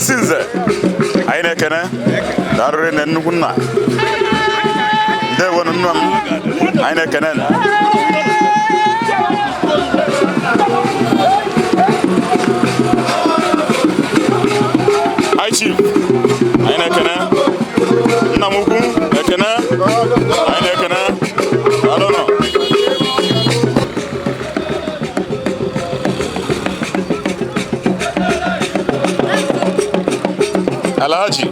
Isi nze anyị na-ekene. Darụrị nne, nnukwu nna, ndewonu. Nna m, anyị na-ekene. High Chief, anyị na-ekene. Nna m ukwu, ekene, anyị na-ekene. Daalụnụ. Alhaji.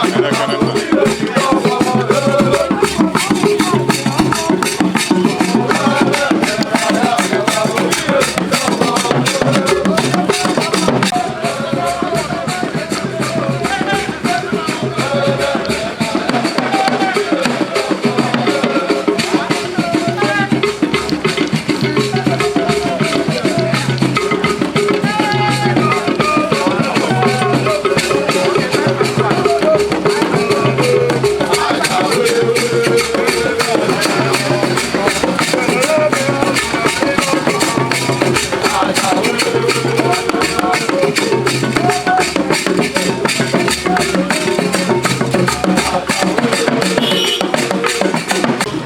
Anyị na-ekene nna.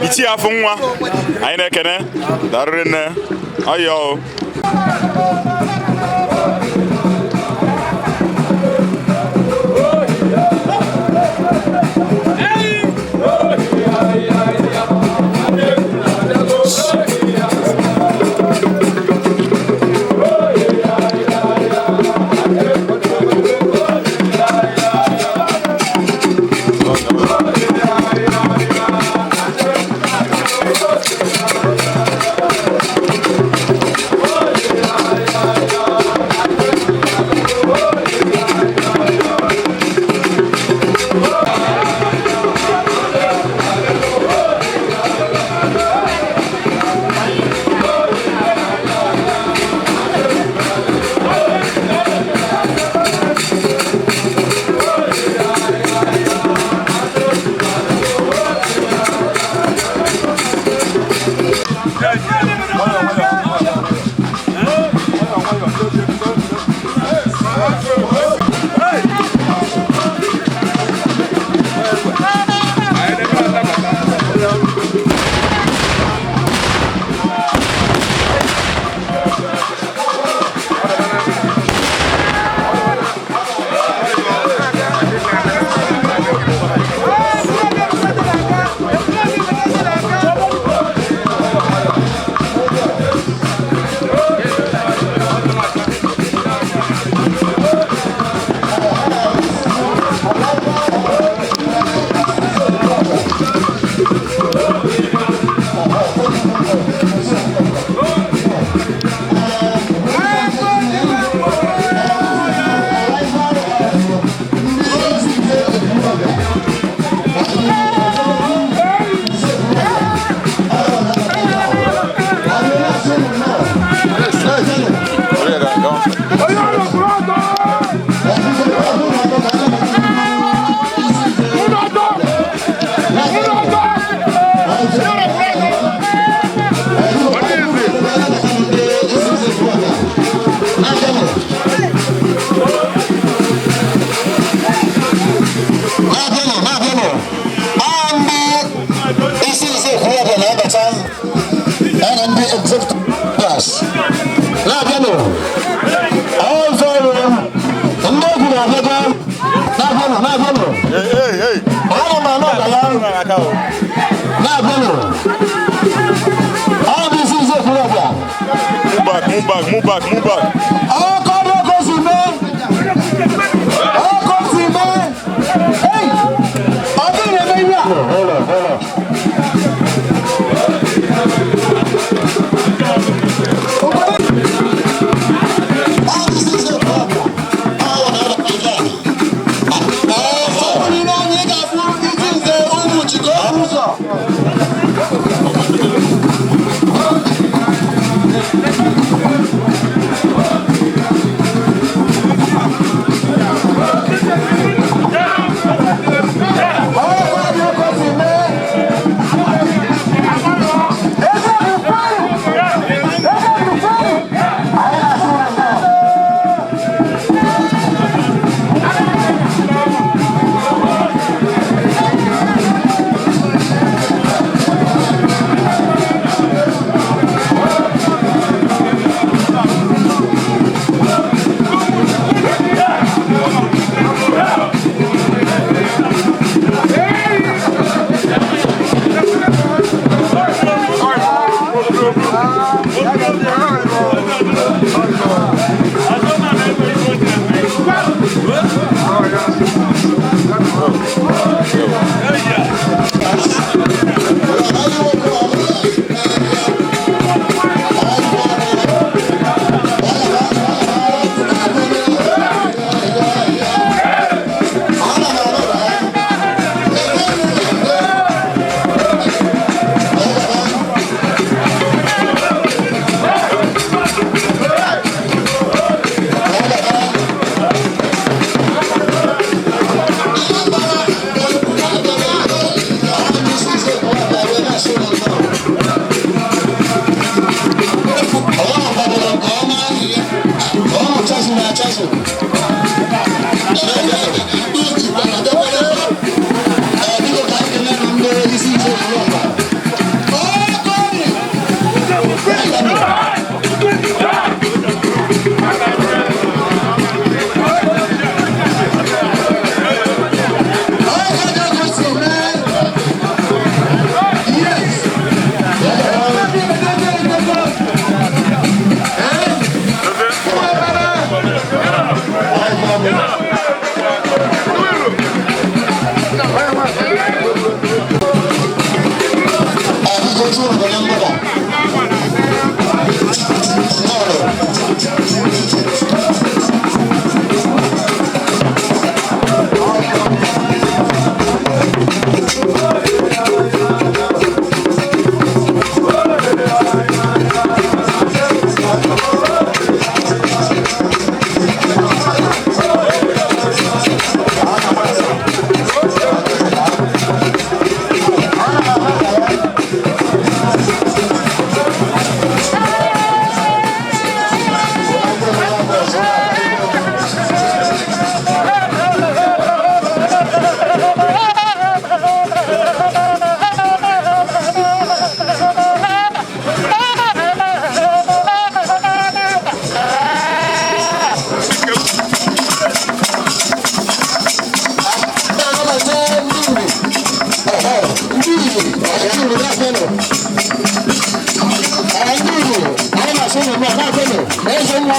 Ichie afọ nwa, anyị na-ekene. Darụrị nne ọyọ o. Na-abịanụ, na-abịanụ. Ọ ndị isi ise kwuo na-abata ya na ndị executive class na-abịanụ. Ọzọ ndị egwu na-abịago. Na-abịanụ, na-abịanụ. Hey, hey, hey. Ana m anụ ọda ya. Na-abịanụ. Ọ bụ isi ise kwuo ọbịa. Move back, move back, move back, move back. Ọ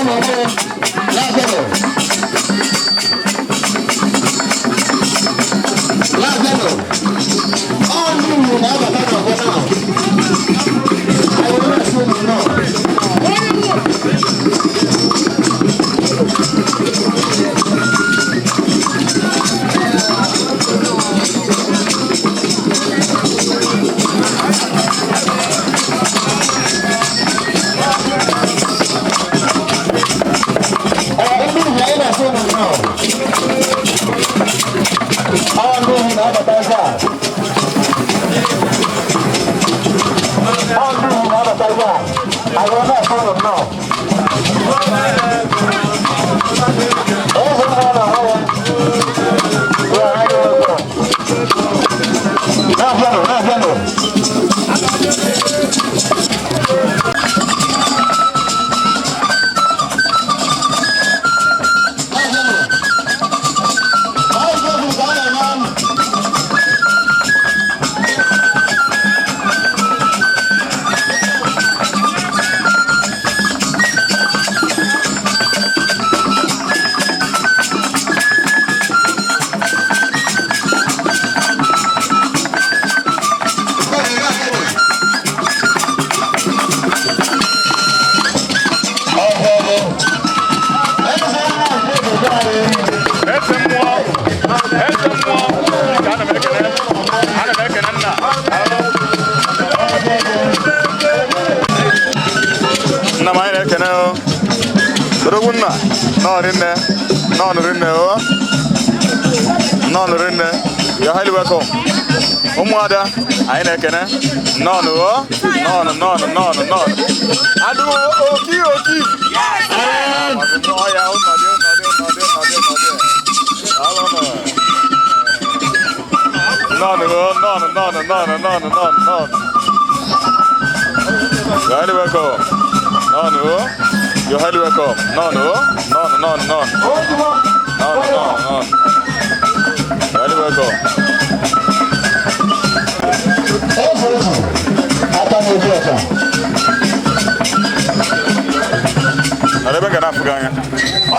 mmụọ na onwe na-abịanụ. Na-abịanụ. Ọ ndị Igbo na-abata n'ọgbọ now. Anyị wee na-asị unu nnọọ. Ee, ndị Igbo, anyị na-asị unu nnọọ. Ọ ndị Igbo na-abata ebe a. Ọ ndị Igbo na-abata ebe a. Anyị wee na-asị unu nnọọ. Eze mmụọ na onwe ya. Ya, anyị wee na-abịanụ, na-abịanụ. Na-abịanụ. Ọ eziokwu ka a na-eme ọnụ. Eze mmụọ, eze mmụọ, ka ana m ekene, ana m ekene nna. Nna m, anyị na-ekene o. Odogwu nna, nnọọ rinne, nnọọ rinne o. Nnọọ rinne. You're highly welcome. Ụmụada, anyị na-ekene. Nnọọ o. Nnọọ, nnọọ, nnọọ, nnọọ. Adụ oki oki. Ọ ya, ụnọdị, ụnọdị, ụnọdị, ụnọdị, ụnọdị. Daalụ nụ. Nnọọ o, nnọọ, nnọọ, nnọọ, nnọọ, nnọọ, nnọọ. You're highly welcome. Nnọọ o. You're highly welcome. Nnọọ o. Nnọọ, nnọọ, nnọọ. Nnọọ, nnọọ, nnọọ. You're highly welcome. Eze oji aka na-ebu ọcha. Nọrọ ebe ga na-afụ gị anya.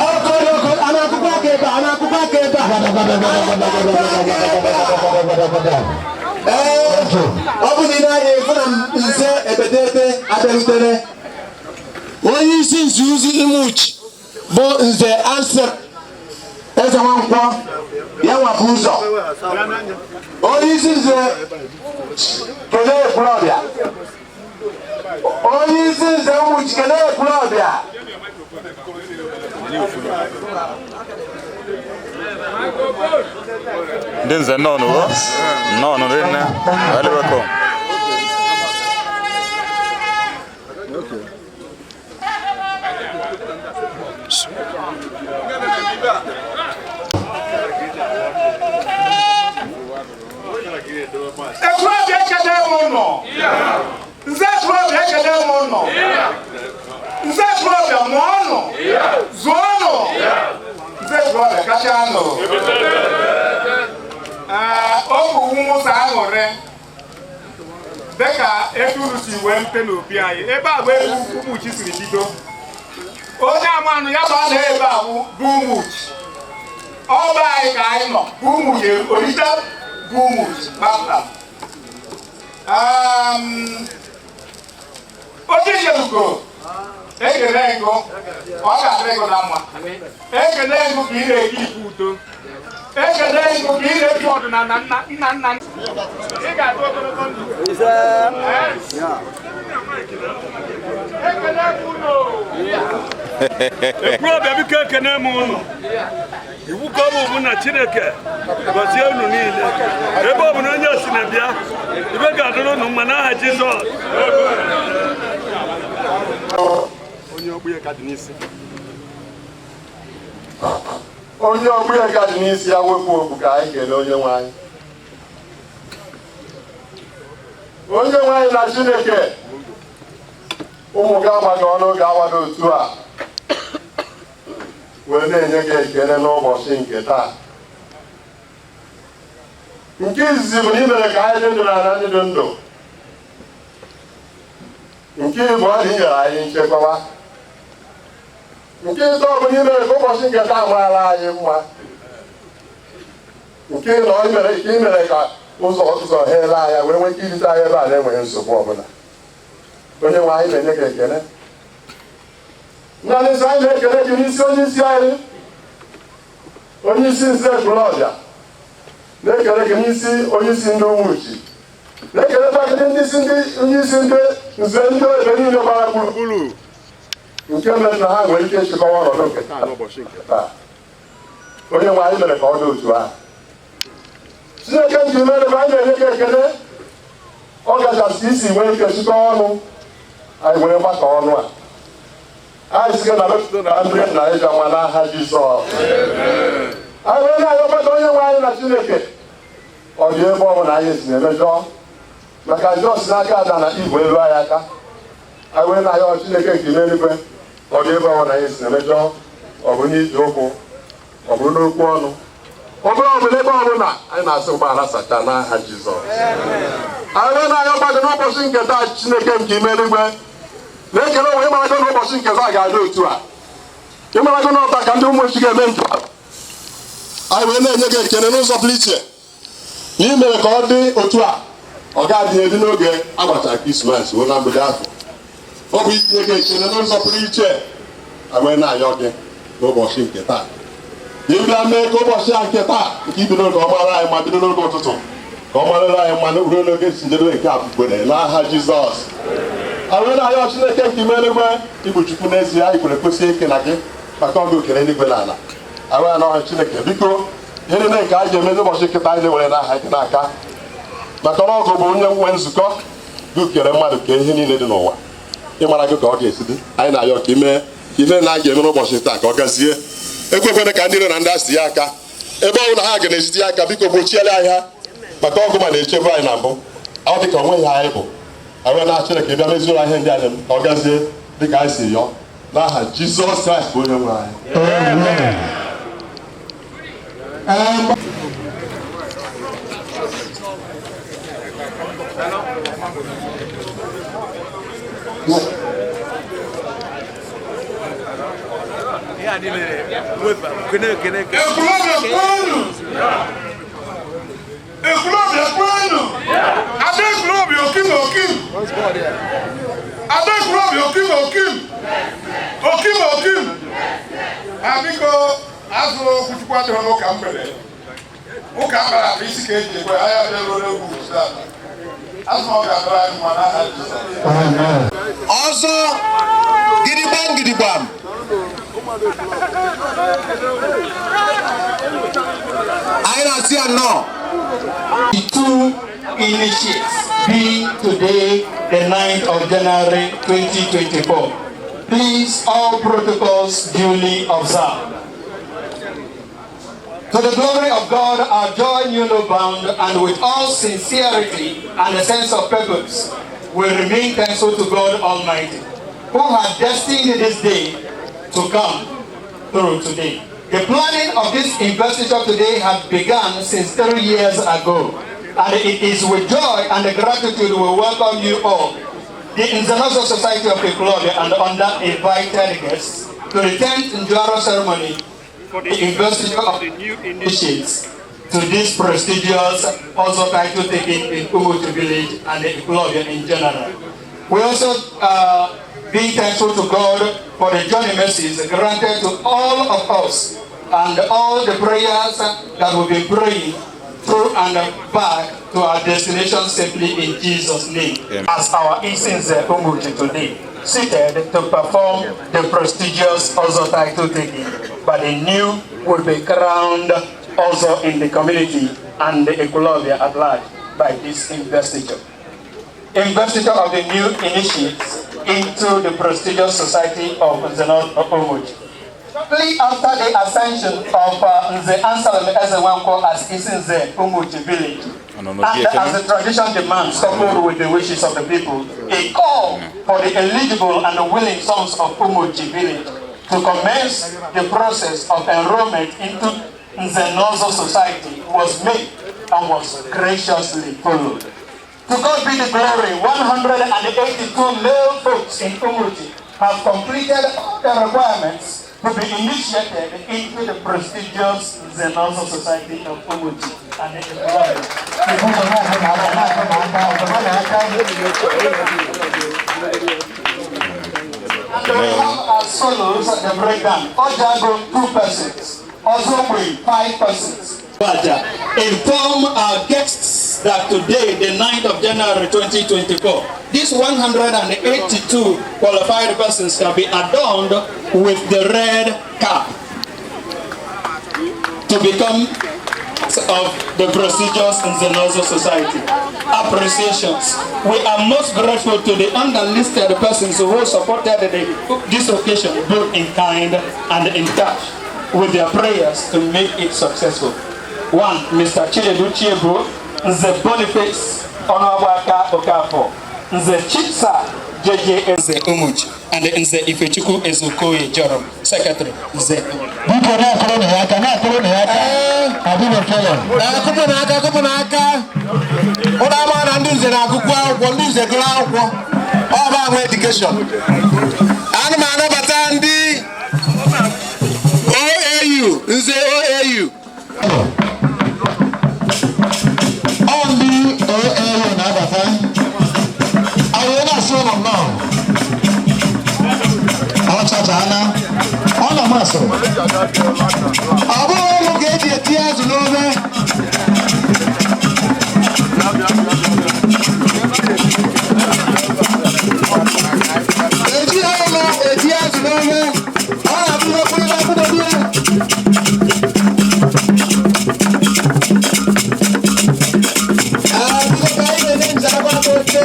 Ọkụ ọkụ, a na-akụkọ aka ebe a, a na-akụkọ aka ebe a. Ee, ọ bụ na ị na-anya efu na nze ebedebe abịarutere. Onye isi nzuzi Imuchi bụ Nze Ansel Eze Nwankwọ, ya nwapụ ụzọ. Onye isi nze kelee Ekwulọbịa. Onye isi nze Umuchi kelee Ekwulọbịa. Ndị nze, nnọọ nụ o. Nnọọ nụ rinne. Highly welcome. Ekwulọbịa, ekele m ụnọ. Nze Ekwulọbịa, ekele m ụnọ. Nze Ekwulọbịa, mụọnụ, zụọnụ. Nze Ekwulọbịa kacha nụ. Ee, ọ bụ nwụsa aṅụrị dịka etu unu si wee rute n'obi anyị ebe a bụ ebe Umuchi siri bido. Onye amanụ ya bụ na ebe a bụ Umuchi ọba anyị ka anyị nọ bụ Umuchi orite, bụ Umuchi kpamkpam. Onye nyelugo ekele ego, ọ ga-adịrị ego na mma. Ekele ego ka ị na-eke ikwu udo. Ekele ego ka ị na-eji ọdịnala nna nna nna. Ị ga-adị ogologo ndụ. Ee. Ekele m unu. Ekwulọbịa, biko, ekene m ụnụ. Iwu ka ọ bụ na Chineke gọzie unu niile. Ebe ọ bụ na onye si na bịa, ibe ga-adịrị unu mma n'aha Jizọs. Onye ọgbụ ya ka dị n'isi, onye ọgbụ ya ka dị n'isi ya wepụ okwu ka anyị kelee onye nwe anyị. Onye nwe anyị na Chineke, ụmụ gị agbaghị ọnụ ga-awado otu a wee na-enye gị ekele n'ụbọchị nke taa. Nke izizi bụ na ị mere ka anyị dị ndụ n'ala ndị dị ndụ. Nke ịbụọ na i nyere anyị nchekwaba. Nke ịtọ bụ na imere ka ụbọchị nke taa maara anyị mma. Nke nọ imere ka ụzọ ụzọ gheela anya wee nwee ike irite anyị ebe a na-enweghị nsogbu ọbụla. Onye nwe anyị na-enye gị ekele. Naanị nsọ anyị na-ekele gị n'isi onye isi anyị, onye isi nze Ekwulọbịa, na-ekele gị n'isi onye isi ndị Ụmụchi, na-ekelekwa gị ndị isi ndị onye isi ndị nze ndị ebe niile gbara gburugburu, nke mere na ha nwere ike ịchịkọwa ọnọdụ nke taa n'ụbọchị nke taa. Onye nwe anyị mere ka ọ dị otu ahụ. Chineke ji mere ka anyị na-enye gị ekele. Ọ kachasị isi nwee ike chịkọ ọnụ anyị were gbakọ ọnụ a, anyị sị gị na mepụta na ndị na ịja nwa n'aha Jizọs. Anyị wee na-ayọkọta onye nwe anyị na Chineke, ọ dị ebe ọ bụla anyị si na-emejọ, maka njọ si n'aka ada na igwe elu anyị aka. Anyị wee na-ayọ Chineke nke ime eluigwe, ọ dị ebe ọ bụla anyị si na-emejọ, ọ bụ n'ije ụkwụ, ọ bụ n'okwu ọnụ, ọ bụrụ ọbụla, ebe ọbụla anyị na-asị ụgbọala sacha n'aha Jizọs. Anyị wee na-ayọkwa gị n'ụbọchị nke taa, Chineke nke ime eluigwe, na-ekele onwe. Ịmarago n'ụbọchị nke taa ga-adị otu a, ịmarago n'ọta ka ndị ụmụ echi ga-eme njem. Anyị wee na-enye gị ekele n'ụzọ pụrụ iche na ị mere ka ọ dị otu a. Ọ ga-adị edi n'oge agbachara Krismas ruo na mgbede afọ. Ọ bụ inye gị ekele n'ụzọ pụrụ iche. Anyị wee na-ayọ gị n'ụbọchị nke taa ka ị bịa mee ka ụbọchị a nke taa nke ibido ka ọ mara anyị mma, bido n'oge ụtụtụ ka ọ marara anyị mma ruo n'oge si njedebe nke mgbede n'aha Jizọs. Anyị wee na-ayọ Chineke nke ime eluigwe, ịbụ Chukwu n'ezie, anyị kwere kwesị ike na gị, maka ọgụ okere eluigwe na ala. Anyị wee na-ayọ Chineke, biko, ihe niile nke anyị ga-eme n'ụbọchị nkịta anyị na-ewere n'aha gị n'aka, maka na ọgụ bụ onye nwe nzukọ gị kere mmadụ ka ihe niile dị n'ụwa. Ịmara gị ka ọ ga-esi dị. Anyị na-ayọ ka ime ka ihe na a ga-eme n'ụbọchị taa ka ọ gazie. Ekwekwene ka ndị iro na ndị asị ya aka ebe ọ bụ na ha ga na-esite ya aka. Biko gbochiere anyị ha, maka ọgụ ma na-echebe anyị na mbụ ọ dị ka onweghị anyị bụ. Anyị na Chineke bịa mezuo ihe ndị anyị ka ọ gazie dịka anyị si yọọ n'aha Jizọs Kraịst bụ onye nwe anyị. Ekwulọbịa kwenu! Ekwulọbịa kwenu! Ada Ekwulọbịa okim okim! Ada Ekwulọbịa okim okim! Okim okim! Ha biko, azụ okwuchukwu adịghị n'ụka mgbede. Ụka akpara akpa isi ka eji ekwe anyị abịaruo n'egwu taa. Azụ ọ ga-adọrọ anyị mma n'aha Jizọs. Ọzọ gidigbam gidigbam. Anyị na-asị ya nnọọ. The two initiates being today, the 9th of January 2024. Please, all protocols duly observed. To the glory of God, our joy knew no bound, and with all sincerity and a sense of purpose, we remain thankful to God Almighty, who had destined this day to come through today. The planning of this investiture today had begun since 3 years ago, and it is with joy and gratitude we welcome you all, the Nzenozo Society of Ekwulobia and other invited guests, to the 10th Njuaro ceremony for the investiture of the new initiates to this prestigious also title taking in Umuchu village and Ekwulobia in general. We also be thankful to God for the journey mercies granted to all of us and all the prayers that we've been praying through and back to our destination safely in Jesus' name. As our Isinze Umuchu today, seated to perform the prestigious Ozo title taking, but the new will be crowned also in the community and the Ekwulobia at large by this investiture. Investiture of the new initiates into the prestigious society of Nzenot Umuchu. Shortly after the ascension of Nze Anselm Ezewanko as Isinze Umuchu village, and as the tradition demands, coupled with the wishes of the people, a call for the eligible and the willing sons of Umuchi village to commence the process of enrollment into Nzenozo society was made and was graciously followed. To God be the glory, 182 male folks in Umuchi have completed all the requirements to to be initiated into the prestigious Zenozo Society of Umuchi and Ekwulobia. And we have as solos the breakdown. Ojago, 2 persons. Ozokwe, 5 persons. Inform our guests that today, the 9th of January 2024, these 182 qualified persons shall be adorned with the red cap to become of the prestigious Nzenozo Society. Appreciations. We are most grateful to the underlisted persons who supported this occasion, both in kind and in cash, with their prayers to make it successful. 1. Mr. Chinedu Chiebo, Nze Boniface Onuabuaka Okafor, Nze Chipsa JJ Nze Umuchi, and Nze Ifechukwu Ezeokoye Joram, Secretary Nze. Biko na-akụrụ na ya aka, na-akụrụ na ya aka. Adịghị ofele. Akụpụ n'aka, akụpụ n'aka. Ụlọ ama na ndị nze na-agụkwu akwụkwọ, ndị nze gụrụ akwụkwọ. Ọ bụ ahụ edukeshọn. Ana m anabata ndị OAU, nze OAU. Ọ ndị OAU na-abata. Anyị na-asị ụlọ nnọọ. Ọ chachana. Ọ na-amasịrị. Ọ bụghị ụmụ ka eji etinye azụ n'ofe. Eji ụlọ etinye azụ n'ofe. Ọ na-abụ ihe okpuru akwụkwọ ya. Biko ka anyị na-enye nze akwa aka oche.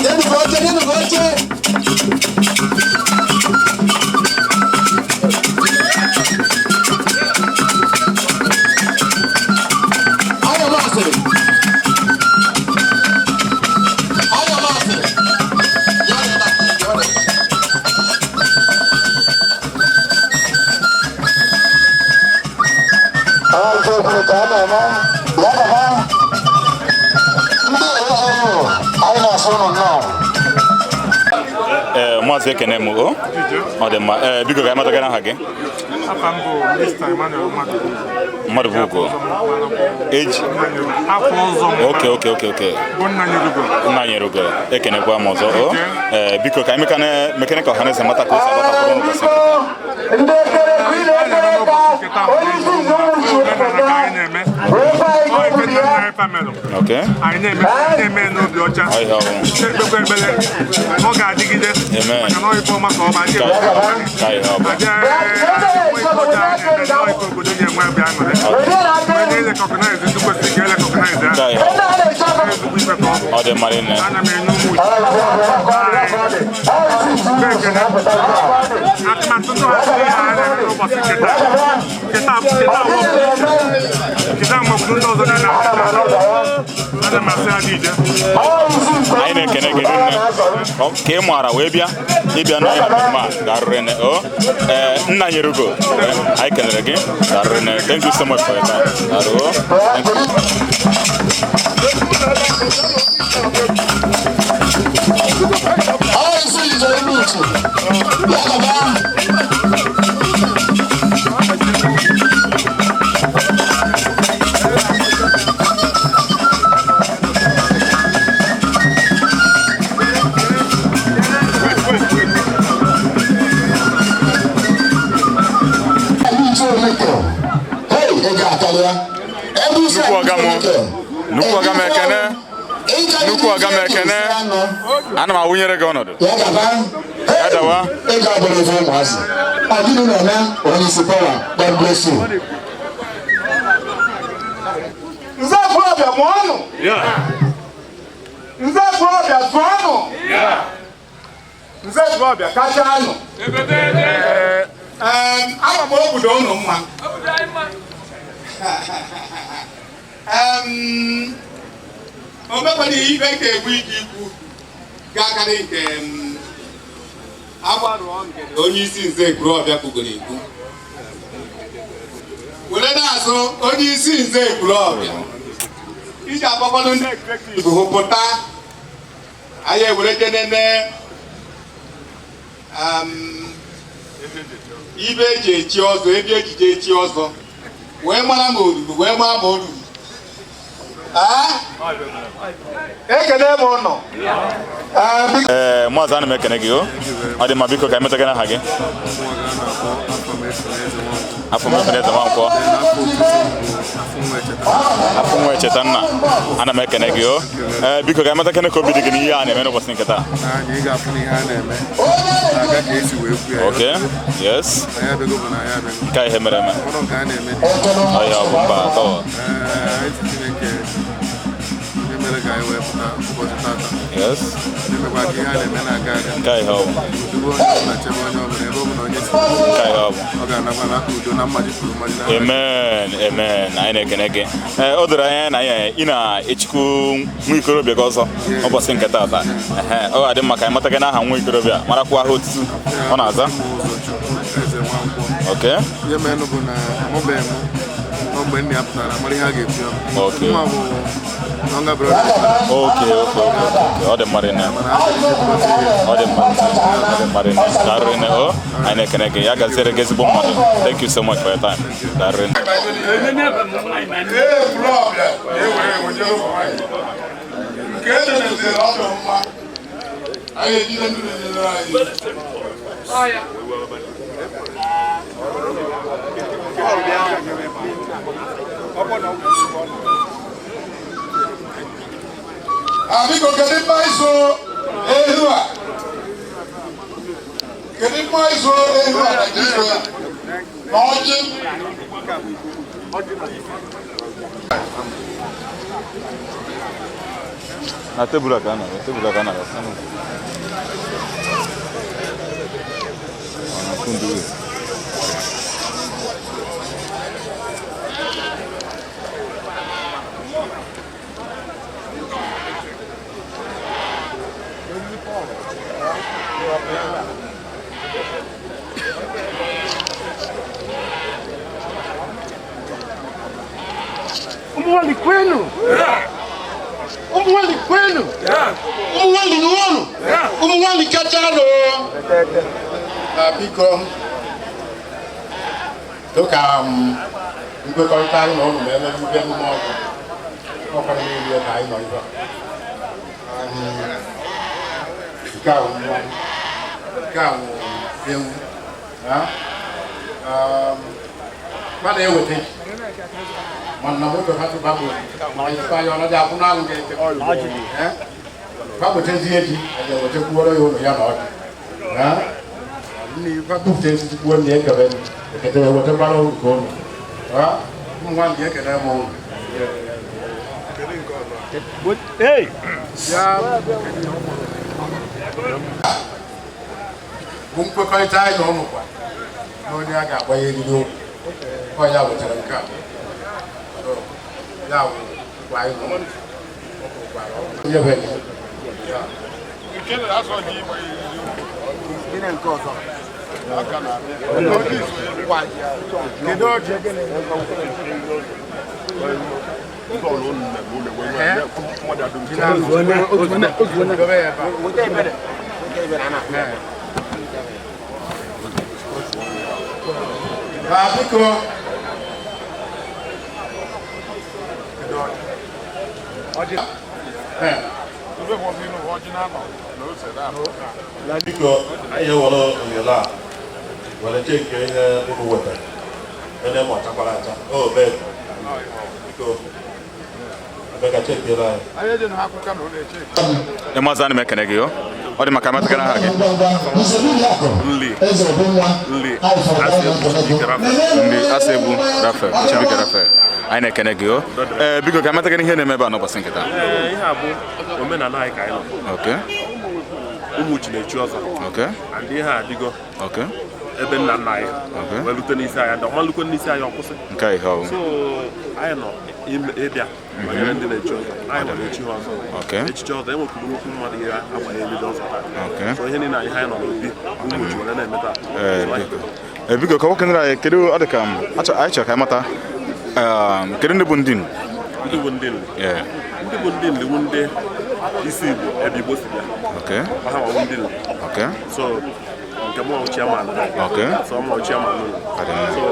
Nyenụ ka oche, nyenụ ka oche. Anya m asịrị. Anya m asịrị. Ya dị ebe a, ya dị ebe a. Ọ ife kwuru ka a na-eme. Ya gaba. Ndị OAU, anyị na-asị ụnụ nnọọ. Ee, maazị, ekene m o. Ọ dị mma. Ee, biko ka anyị matagara aha gị. Afa m bụ Mr. Emmanuel Mmadụ. Mmadụ bụ ugo eji Afọ ụzọ m Oke. bụ nna nyerugo. Nna nyere ugo, ekenekwa m ọzọ o. Ee, biko ka anyị mekene ka ọhaneze mata ka o si agbatakwuru n'ụbọchị. Ndị ekere ka ị na-ekere ka onye isi nze Umuchi Omenala ka anyị na-eme. wee gwa anyị Ọ ka ife obodo nna ya. nna anyị famelụ. Oke. Anyị na-eme n'obi ọcha. Ọ ihe ọwụ. Na-ekpekwa ekpere. Ọ ga-adịgide. Amen. Maka na ọ ife ọma ka ọ bụ adị Ka ka ihe ọ bụ. Abịa ife ọjọọ anyị na-eme na ọ ife obodo ga-enwe obi aṅụrị. Wee na-erecognize ndị kwesịrị ka erecognize ha. Ka ihe ọ bụ. Ezigbo ife ka ọ bụ. Ọ dị mma rinne. Ana m enye ụmụ uche. Atụmatụ ndị ọzọ ihe a na-eme n'ụbọchị nke taa. Nke taa bụ nke taa maọbụ ndị ọzọ niile ana m asị ha dị ije. Anyị na-ekene gị rinne. Ka ị maara wee bịa ịbịa na mmemme a ga-arụrị nne o. Ee, nna nyere ugo. Ee, anyị kelere gị, ga-arụrị nne. Thank you so much for your time. Daalụ o. Thank you. Ọ isi nze Umuchi. Ya gaba. Ndị Omeke. Hey, ego akarịa. Ebe isi Nnukwu ọga m. Nnukwu ọga m ekene. Nnukwu ọga m ekene. Ana m awụnyere gị ọnọdụ. Ya gaba. Ya dawa. Ego abụrụ ife ụmụazị. Ọ gịnị na-eme onye isi power? God bless you. Nze Ekwulobia mụọnụ. Nze Ekwulobia zụọnụ. Nze Ekwulobia kachanụ. Ee, ama m obodo unu mma. O mekwana ihe ife ka egbu ike ikwu ga-akarị nke m, agbarụọ nke onye isi nze Ekwulobia kwugoro ekwu were na-azụ onye isi nze Ekwulobia iji akpọkwanụ ndị executive hụ pụta anyị ewere jenene. Ibe eji echi ọzọ, ebe ejije echi ọzọ, wee mara ma oruru, wee mara ma oruru. Ekene m ụnụ. Ee, maazị, ana m ekene gị o. Ọ dị mma, biko ka emeta gị n'aha gị. Afọ m Eze Nwankwọ. Afọ nwa echeta nna. Ana m ekene gị o. Ee, biko ka emeta kene ka obi dị gị n'ihe a na-eme n'ụbọchị nke taa. Anyị ga-afụ na ihe a na-eme na-aga ka esi wee kwu ya. Okay, yes. Anyị abịago bụ na anyị abịago. Nke a ihe mere eme. Ọrụ nke a na-eme dị. Ọhịa ọ bụ mba atọ. Ee, anyị si Chineke onye mere ka anyị wee pụta ụbọchị tata. Yes. Na-emekwa ka ihe a na-eme na-aga aga. Nke a ihe ọ bụ. Ozugbo onye ọbụla chebe onye ọbụla ebe ọbụla onye si. Nke a ihe ọ bụ. Ọ ga-anakwa n'aka udo na mmaji kwuru mmaji na Amen, amen. Anyị na-ekene gị. Ee, o doro anya na anyị ị na-echikwu nwa ikorobịa gị ọzọ ụbọchị nke taata. Ehe, ọ ga-adị mma ka anyị mata gị n'aha nwa ikorobịa, marakwa aha otutu ọ na-aza. Ụzọchukwu Eze Nwankwọ. Okay. Ihe merenụ bụ na amụbeghị m nọ mgbe nna ya pụtara mara ihe a ga-etu ya. Okay. Nwa bụ younger brother. Okay. Ọ dị mma rinne. Ọ dị mma. Ọ dị mma rinne. Daalụ rinne o. Anyị na-ekene gị. Ya gaziere gị, ezigbo mmadụ. Thank you so much for your time. Daalụ rinne. Ee, Ekwulọbịa na-ewere eweje ụmụ nwaanyị. Nke edemeziri ọdụ mma, anyị ejide ndị na-enyere anyị. Ah, biko, kedu mma iso ehu a? Kedu mma iso ehu a Naịjirịa? Na ọjị. Na tebụl a ka a nọ, tebụl a ka a nọ. Ọ na-akụ ndị uwe. Ụmụnwanyị kwenu! Ụmụnwanyị kwenu! Ụmụnwanyị ṅụọnụ! Ụmụnwanyị kachanụ! Na biko, dịka nkwekọrịta anyị na ụnụ ma eme nnukwu emume ọkụ ọkwara niile ka anyị nọ ebe a. Nke a wụ nwa, nke a wụ ewu. Ha? Mmadụ eweta ji mana moto ha tụba bụ mana ife anyị ọ naghị akwụ n'anwụ ga-ete. Eh? Fa wetazie ji, anyị ewetakwuoro ya ụlọ ya na ọjị. Ha? Nne ife bupụta ezigbo kwuo nne ekele ekele ewetakwara nke ụlọ. Ha? Ụmụ nwaanyị, ekele m ụlọ. Hey! Ya bụ nkwekọrịta anyị na ụmụ kwa na onye a ga-agbanye eriri okwu ọ ya wetara nke a. So, ya bụ nkwa anyị na ụmụ. Ọ kwukwara ọ nyebeghị ya. Nke na-asọ ji igbe Gịnị nke ọzọ? Kedu ọjị? Dobe ya ebe a. Ah, biko. Kedu ọjị? Ee. Biko, anyị ewere ohere a were cheke ihe unu wetara onye ma ọchakwara acha o mee. Biko, abịa ka chekiere anyị. Ee, maazị, ana m ekene gị o. Ọ dị maka emeta gị n'aha gị. Nli. Nli. Asị egwu Chibike Raphael. Ndị asị egwu Rafael Chibike Rafael, anyị na-ekene gị o. Ee, biko ka emeta gị n'ihe na-eme ebe a n'ụbọchị nke taa. Ee, ihe a bụ omenala anyị ka anyị nọ. Ụmụ Chi na-echi ọzọ. And ihe a adịgo ebe nna nna anyị wee rute n'isi anyị, ndị ọmalukwe n'isi anyị ọkwụsị. Nke a ihe ọ bụ. So anyị nọ ịbịa banyere ndị na-echi ọzọ. Anyị nọ na-echi ha ọzọ. Echichi ọzọ enwekwuru nnukwu mmadụ ga-agbanye eriri ọzọ taa. So ihe niile anyị nọ n'obi Ụmụ Chi were na-eme taa. Ee, So anyị biko. Ee, biko ka nwoke anyị, kedu ọ dị ka m anyị chọrọ ka anyị mata kedu ndị bụ ndị Nri? Ndị bụ ndị Nri. Yeah. Ndị bụ ndị Nri bụ ndị isi Igbo, ebe Igbo si bịa. Ha bụ ndị Nri. So Nke mụ chairman. Okay. So mụ chairman ụlọ. So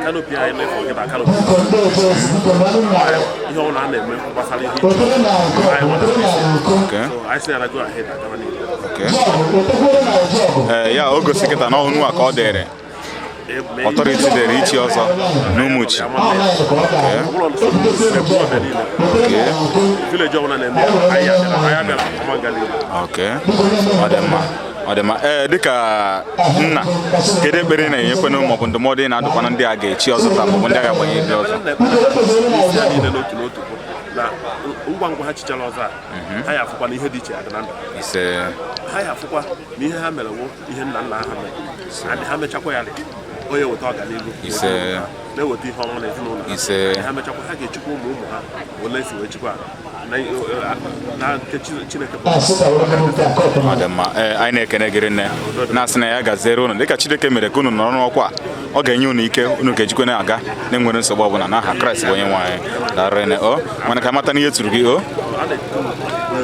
canopy anyị na-efu nkịta canopy. Ihe ọbụla a na-eme gbasara ihe iche anyị nwere. Okay. So anyị sị ya na go ahead agaba n'ihu. Okay. Ee, ya o gosi kịta na ọnụ a ka ọ dịrị ọtọriti dịrị ichi ọzọ n'Ụmụchi. Okay. Village ọbụla na-eme anyị abịara, anyị abịara ọma nga n'ihu. Okay. Ọ dị mma, ọ dị mma. Ee, dịka nna, kedu ekpere ị na-enyekwanụ maọbụ ndụmọdụ ị na-adụkwanụ ndị a ga-echi ọzọ taa maọbụ ndị a ga-agbanye ndị ọzọ? Isi ya niile n'otu n'otu bụ na ngwa ngwa ha chichara ọzọ a, ha ya afụkwa na ihe dị iche adị na ndụ Ise. ha, ya afụkwa na ihe ha mere wụ ihe nna nna ha mere, and ha mechakwa ya rị onye weta ọganihu Ise. na-eweta ihe ọma n'ezinụlọ ha. Ise. Ha mechakwa, ha ga-echukwa ụmụ ụmụ ha ole esi wee chukwa na nke Chineke bụ. Ọ dị mma. Ee, anyị na-ekene gị nne, na-asị na ya gaziere unu dịka Chineke mere ka unu nọrọ n'ọkwa a. Ọ ga-enye unu ike unu ga-ejikwa na-aga na-enwere nsogbu ọbụla n'aha Kraịst bụ onye nwe anyị. Daalụ nne. O mana ka mata n'ihe tụrụ gị o. A na-etu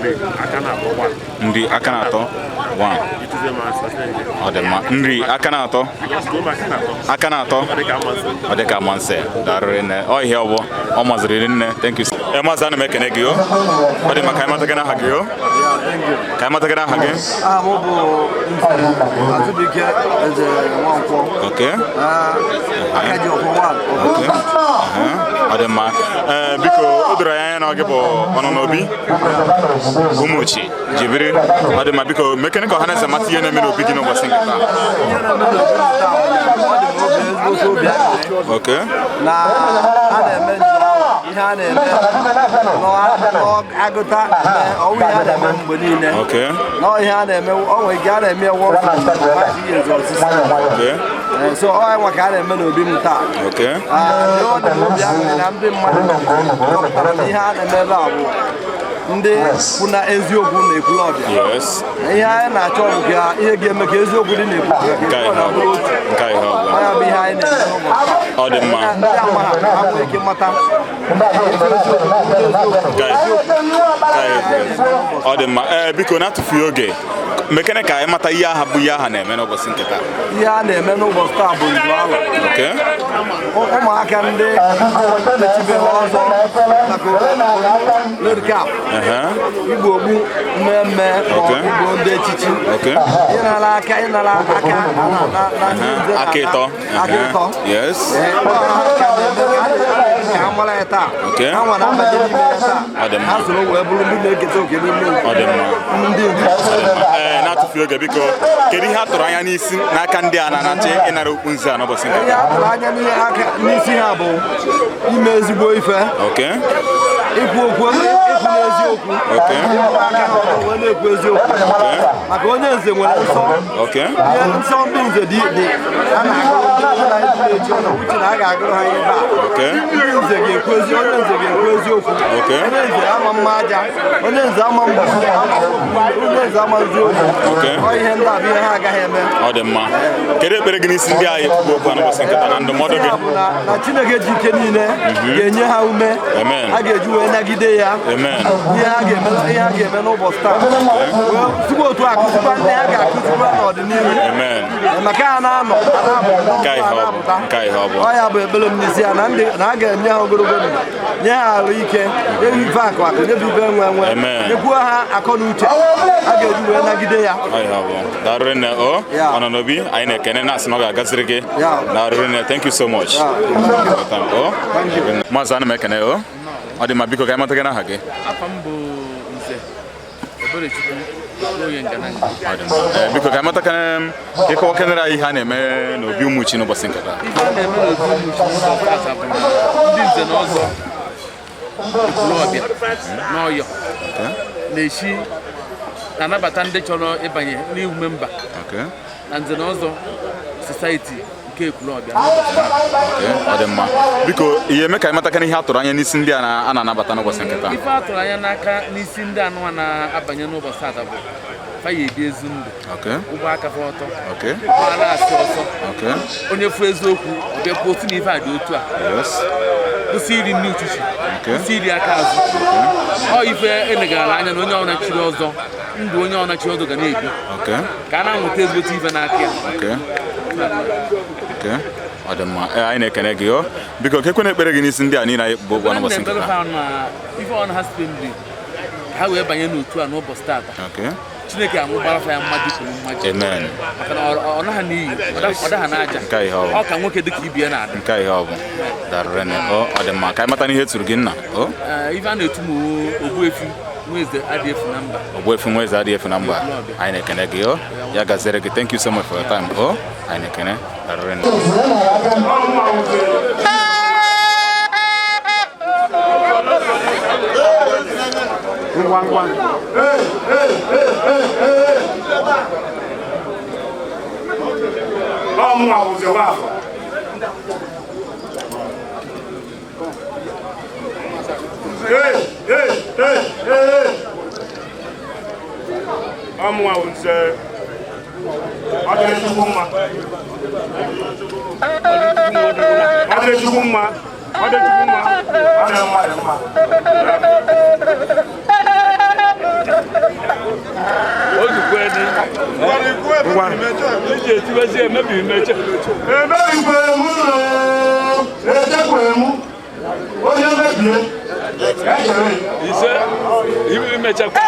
nri aka na-atọ one. Nri aka na-atọ one. Ituzie m asị nke. Ọ dị mma, nri aka na-atọ. Just go aka na-atọ. Aka na-atọ. Ọ dị ka amasị. Ọ dị ka amansi. Daalụ nne. Ọ ihe ọ bụ ọ mazịrị nne. Thank you. Ee, maazị, ana m ekene gị o. Ọ dị mma, ka anyị mata gị n'aha gị o, ka anyị mata gị n'aha gị. Aha m bụ Nze Azubike Eze Nwankwọ. Okay. Aka ji ọfọ one. Okay. Ọ dị mma. Ee, biko, o doro anyị anya na ọ gị bụ ọnọ n'obi Ụmụchi jibiri. Ọ dị mma, biko, mekene ka ọha na eze mata ihe na-eme n'obi gị n'ụbọchị nke taa. Ihe na-eme n'obi m taa bụ ọ dị m obi ezigbo obi aṅụrị Okay. na a na-eme njem ahụ, ihe a na-eme n'agụta ọwụ ihe a na-eme mgbe niile. Okay. Na ihe a na-eme, ọ nwere ike a na-eme ya once in 5 years or 6. Okay. So ọ nwa ka a na-eme n'obi m taa. Okay. Ah, ọ dị m obi aṅụrị na ndị mmadụ chọpụtara na ihe a na-eme ebe a bụ ndị kwụ na eziokwu na Ekwulọbịa. Yes. Na ihe anyị na-achọ bụ ka ihe ga-eme ka eziokwu dị n'Ekwulọbịa ka Nke a ihe Ekwulọbịa ọ bụrụ bụ. otu. Nke a ihe ọ bụ. Ọ ya bụ ihe anyị na-eme n'ụbọchị. Ọ dị mma. Ndị ama ha nwee ike mata Nke a ihe ọ dị mma. Ee, biko, na-atụfughị oge, mekene ka anyị mata ihe aha bụ ihe aha na-eme n'ụbọchị nke taa. Ihe a na-eme n'ụbọchị taa bụ nzu alọ. Okay. Ụmụaka ndị echibeghị ọzọ maka load cap, igbo ogbu mmemme ma ọ Okay. igbo ndị echichi. Okay. Ịnara aka, ịnara aka na ndị nze Aka ịtọ. Aka ịtọ. Yes. Ee, ọ ha ka na-eme ka a na-eme ka ha mara ya taa. Okay. Ha nwa na-abanye n'ime ya taa. Ọ dị mma. Ha soro wee bụrụ ndị na-eketa oke n'ime Ọ dị mma. ndị nze. Ee, na-atụfughị oge, biko, kedu ihe a tụrụ anya n'isi n'aka ndị a na-anachi ịnara okpu nze a n'ụbọchị nke Ihe taa? a tụrụ anya n'ihe aka n'isi ha bụ ime ezigbo ife, Okay. ikwu okwu, ikwu n'eziokwu, Okay. ịkwụ aka ha ọtọ wee na-ekwu eziokwu, maka onye nze nwere nsọ. Okay. Ihe nsọ ndị nze dị dị a na-agụrụ ndị na ndị na-eji ọnụ uche na a ga-agụrụ ha ebe a. Okay. Ndị nze ga-ekwu ezi, onye nze ga-ekwu eziokwu. Okay. Onye nze ama mma aja, onye nze ama mgbasa, onye nze ama nzu ohi. Okay. Ọ ihe ndị a bụ ihe ha agaghị eme. Ọ dị mma. Kedu ekpere gị n'isi ndị agha ekwugo okwu a n'ụbọchị nke taa na ndụmọdụ gị? Ya bụ na Chineke ji ike niile ga-enye ha ume Amen. ha ga-eji wee nagide ya. Amen. Ihe ha ga-eme n'ụbọchị taa wee tupu otu a akụzikwa ndị ha ga-akụzikwa n'ọdịnihu. Amen. Maka ha na-anọ ha na-apụta, Nke a ihe ha ọ bụ. na-apụta. Nke a ihe ọ bụ. Ọ ya bụ ekpere m n'isi ya na ndị na a ga-enye ha ogologo ndụ, nye ha arụ ike, nye ha ife akụ akụ, nye ha ife enwe enwe, Amen. nyekwuo ha akọ na uche a ga-eji wee nagide ya. Ọ ihe ọ bụ. Daalụ nne o. Ọ nọ n'obi anyị na-ekene na-asị na ọ ga-agaziri gị. Daalụ nne. Thank you so much. O maazị, ana m ekene o. Ọ dị mma, biko, ka anyị mata gị n'aha gị. Afa m bụ Nze Eberechukwu Okoye Ngananga. Ọ dị mma. Ee, biko, ka anyị mata kene ịkọwa kenere anyị ihe a na-eme n'obi Ụmụchi n'ụbọchị nke taa. Ife a na-eme n'obi Ụmụchi n'ụbọchị tata bụ na ndị nze na ọzọ Ekwulọbịa n'Ọyọ na-echi na-anabata ndị chọrọ ịbanye n'iwu mba Okay. na nze na ọzọ society nke Ekwulọbịa n'ụbọchị taa. Okay, ọ dị mma. Biko, ihe eme ka anyị mata kene ihe a tụrụ anya n'isi ndị a na-anabata n'ụbọchị nke taa. Ife a tụrụ anya n'aka n'isi ndị anụnwa na-abanye n'ụbọchị tata bụ fa ya ebi ezi ndụ, ụgbọ aka fa ọtọ, gbara asị ọsọ, Okay. onye fụ eziokwu ọ bịa kwuo otu na ife a dị otu a. Yes. Kwụsị iri nri uchichi, kwụsị iri aka azụ. Ọ ife enegara anya na onye ọbụla chiri ọzọ, ndụ onye ọbụla chiri ọzọ ga na-ebi ka a na-amụta ezigbote ife n'aka ya. Okay. Ọ dị mma. Anyị na-ekene gị o. Biko kekwena ekpere gị n'isi ndị a niile anyị bụ ụgwọ n'ụbọchị nke taa. Ife ọ na ha spendi ha wee banye n'otu a n'ụbọchị tata. Chineke amụgbara fa ya mmadụ kwuru mmaji. Amen. Maka na ọ naghị n'iyi, ọ daha n'aja. Nke ihe ọ bụ. Ọ ka nwoke dịka ibie na-ada. Nke ihe ọ bụ. Darụrụ nne. Ọ dị mma. Ka anyị mata n'ihe tụrụ gị nna. Ife a na-etu m Ogbuefi Nweze adịghị efu na mba. Ogbuefi Nweze adịghị efu na mba. Anyị na-ekene gị o. Ya gaziere gị. Thank you so much for your time. O anyị na-ekene. Darụrụ nne. Ngwa ngwa. Hey, hey, hey, hey, hey. Ọ mụ awụzi wafọ. Hey, hey, hey, hey. Ọ mụ awụzi. Ọ dịrị Chukwu mma. Ọ dịrị Chukwu mma. Ọ dịrị Chukwu mma. Ọ dịrị mmadụ mma. Onye mebie ise imechakwa.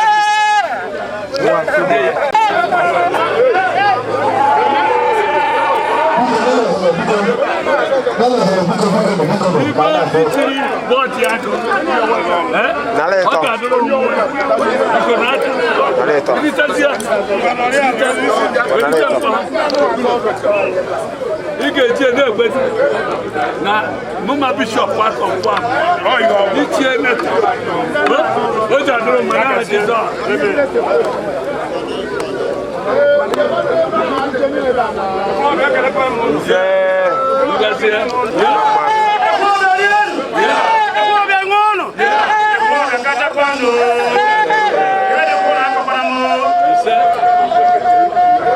Na mụma bishọp akọkwa ichie meta o ji adụrụ mma na Jizọs.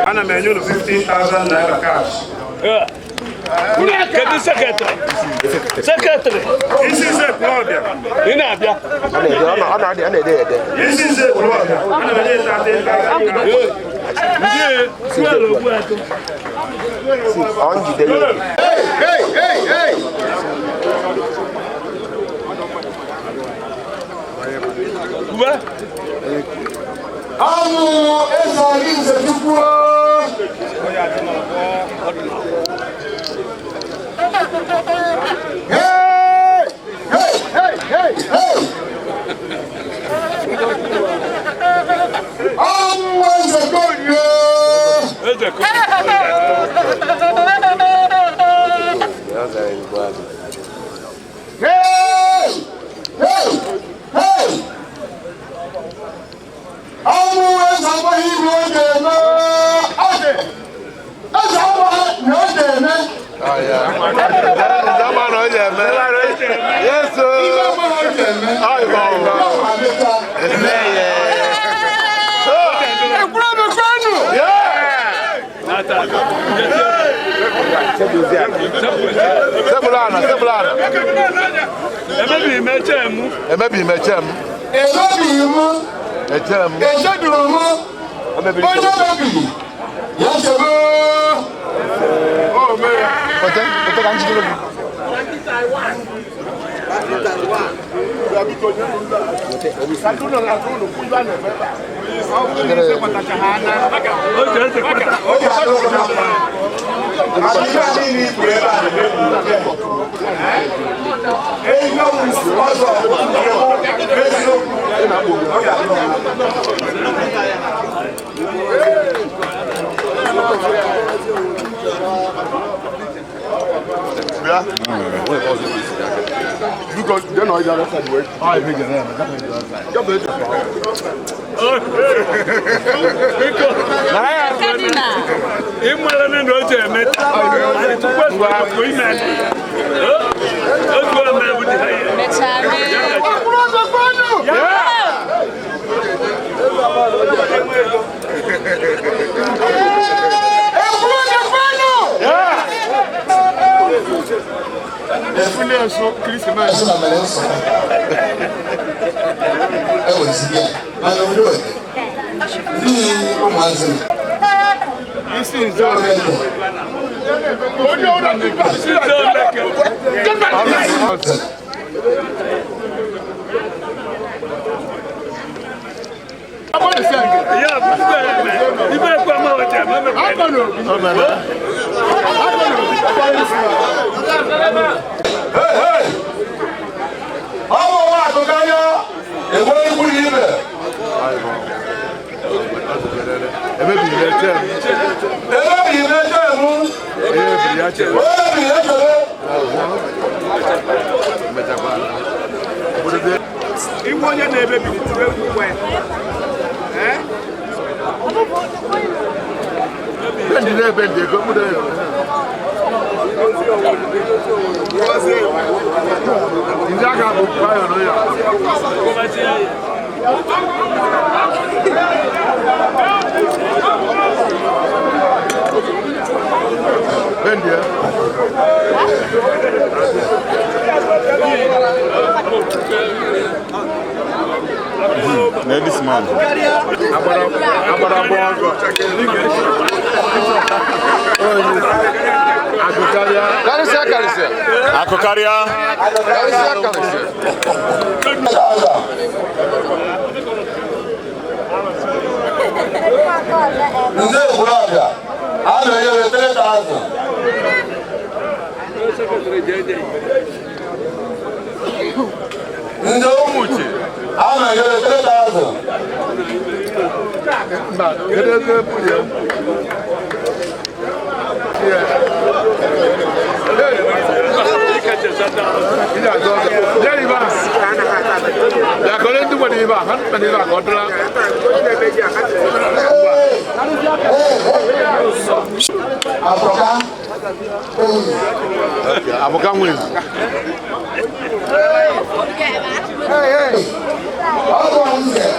Ana m enye unu 15,000 naira cash. Kedu sekretrị? Sekretrị. Isi nze Ekwulọbịa. Ị na-abịa? Ọ na-ede ede. Isi nze Ekwulọbịa. Ana m enye 30,000. Ndị fuel ogbu atọ. Ọ njide ya. Hey, hey, hey, hey. Ube? Ọnwụ eze Arinze Chukwu. Hey! Hey, hey, hey, hey! Ọnwụ eze Korie! Eze Korie! Hey! Hey! Hey! Ọnwụ eze amaghị ihe ọ ga-eme! Eze amaghị na ọ ga-eme! This man. Akukaria. Ndị Umuchi a na-enyere 3,000. Aboka wins. Hey, From here.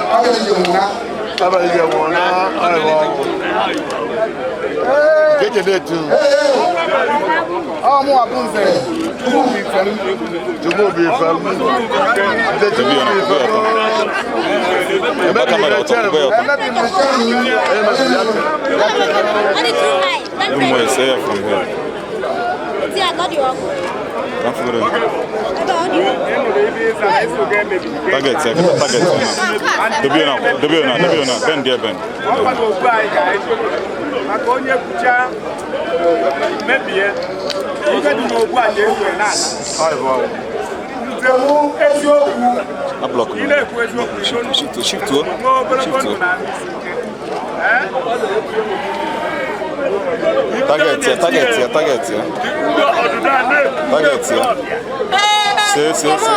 Target, target. W now, bend there, bend. A block. Shift to. Target here, target here, target here. Target here. Say.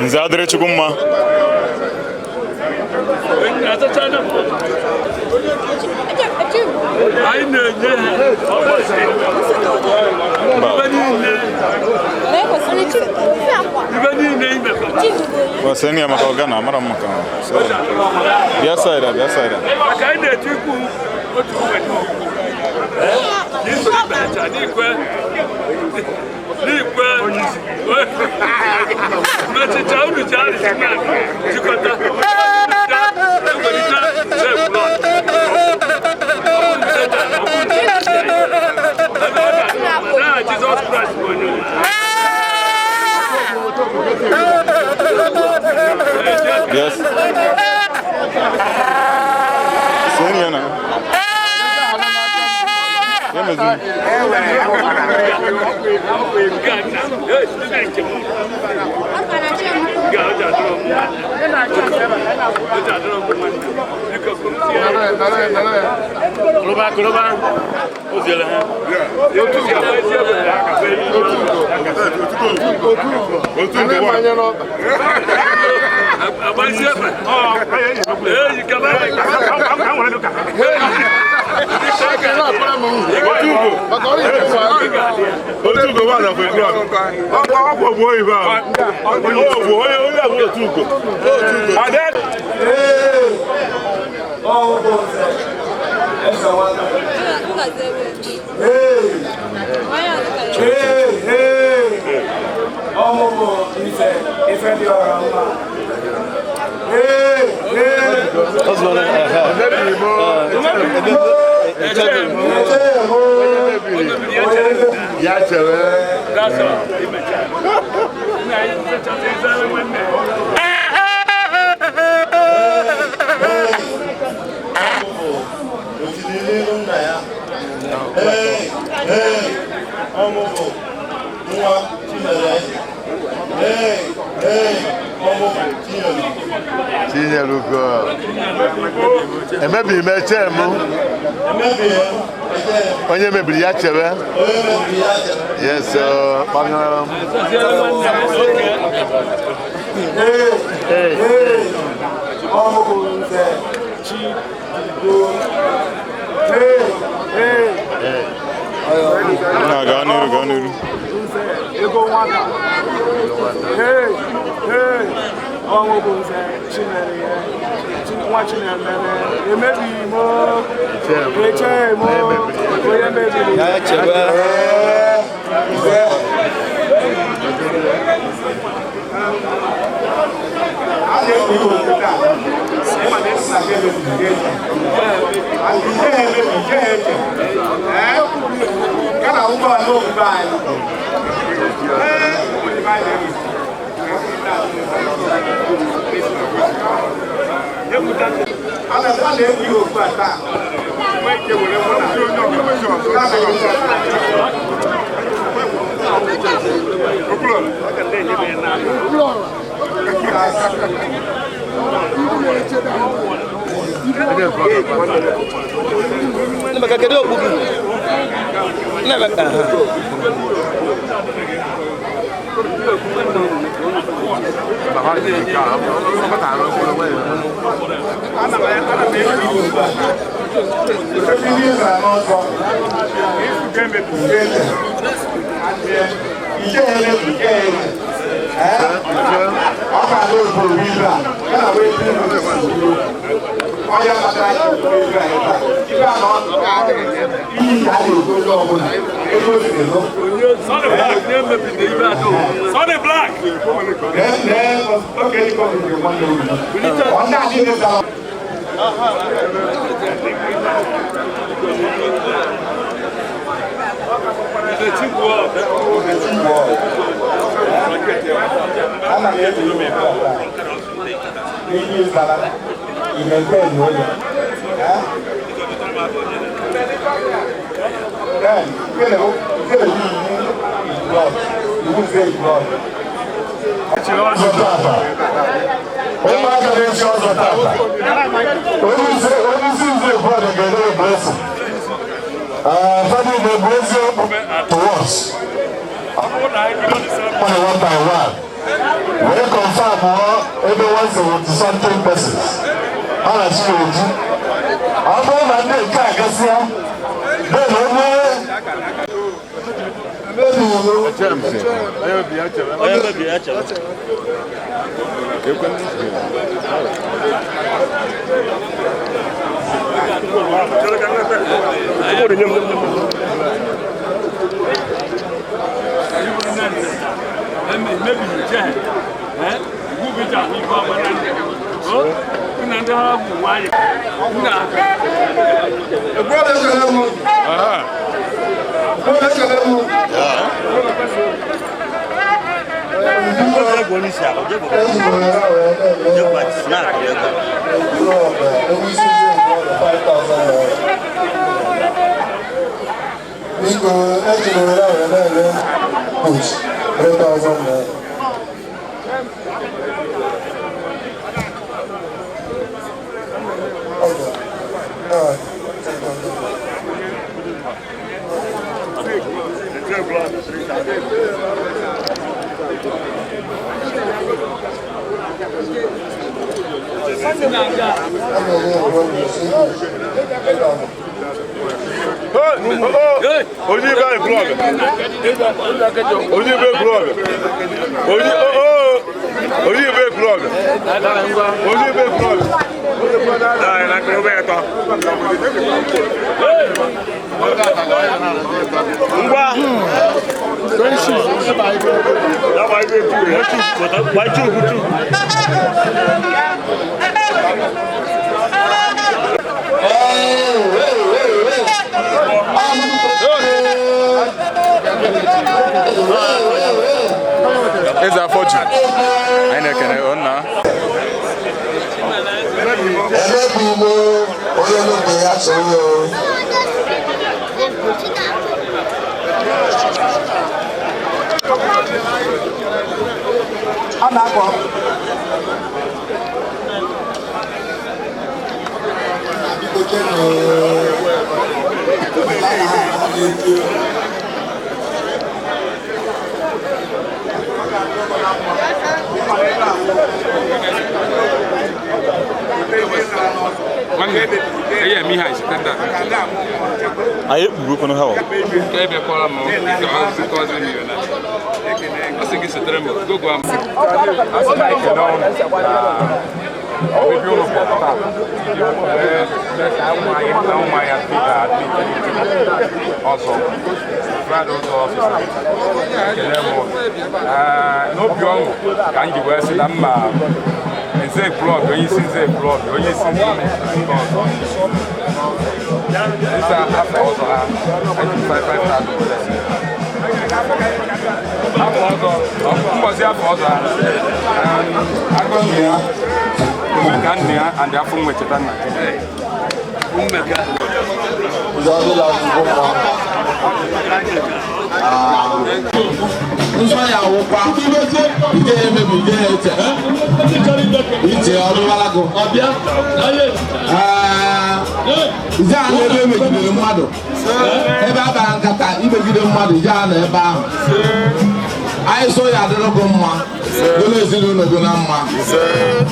Nze adịrị Chukwu mma. Anyị na-enye ibe niile imekọta. Waseni ya maka ọga na amara m maka. Bịa side a, bịa side a. Maka anyị na-eti ikwu otu ụbọchị. Iso ibecha n'ikwe n'ikwe mmechicha unu ji arịsị na jikọta ewelite ekwulọt. Ọ bụ Jizọs Kraịst bụ onye nwe. Yes. Seni ya na. Ya mezun. Kuroba, kuroba. Oziele ha. Chinyelugo. Emebi m eche m. Onye mebiri ya chebe. Yes, kpanyere m. Na gaa n'iru, gaa n'iru. Ego nwata. Hey, hey. Ọnwụ bụ nze Chinere ya. Nwa Chinere emebi m. Eche m. Onye mebiri ya chebe. Nnameka, kedu okpu gị? Nnameka. Sonny Black. I maintain onye. Then, gịnị bụ iwu iwu nze Ekwulọbịa? Ụmụaka na-echi ọzọ tata. Onye isi nze Ekwulọbịa ga-enye blessing. Fada Igbo bụ eziokwu to us. One by one. Wee confirm ebe 170 something persons. Ha na-achị ya oji. Ọ bụrụ na ndị nke a gasịa, then onye Biko, eji m ohere a wee na-ere push 3,000 naira. Okay. All right. Onye ibe Ekwulọbịa. Onye ibe Ekwulọbịa. Onye onye ibe Ekwulọbịa. Onye ibe Ekwulọbịa. Ngwa. Eze afọ ju anyị na-ekene nna. Ebe onye n'ogbe ya chọrọ. A na-akọ. Biko chenụ. Anyị ekpuru okwu ha. N'obi ọṅụ ka m ji wee sị na mma nze Ekwulọbịa, onye isi nze Ekwulọbịa, onye isi ndị ọzọ ịsa afọ ọzọ ha eji 5,000 afọ ọzọ mbọzi afọ ọzọ ha agụ nne ya ome ka nne ya and afọ nwe cheta nna. Nsọ ya wụkwa ike ya emebi ike ya eche iche ọrụwalago ije a na ebe emegidere mmadụ ebe a bara nkata imegide mmadụ ije a na ebe ahụ anyị so ya adịrịgo mma golo ezinụlọ go na mma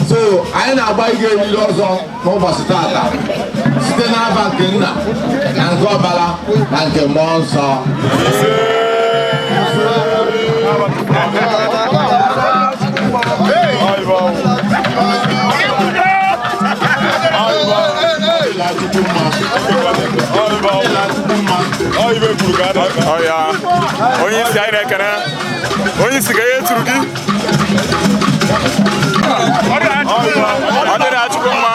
so anyị na-agba ige eriri ọzọ n'ụbọchị tata site n'aba nke nna na nke ọbara na nke mmụọ nsọ. Onye isi anyị na-ekene onye isi ga ihe tụrụ gị ọ dịrị Achukwu mma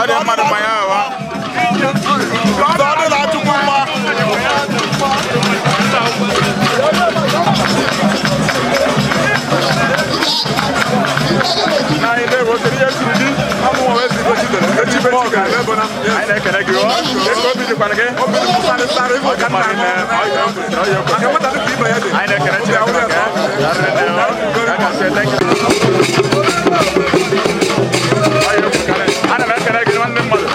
ọ dị mmadụ mmanya awa ọ dịrị Achukwu mma. Anyị na-ekene gị o. Ego obi dịkwana gị. Ọ dị mma rinne. Anyị na-ekene Chineke maka ya. Ya gazie, thank you. Ana m ekene gị nwanne mmadụ.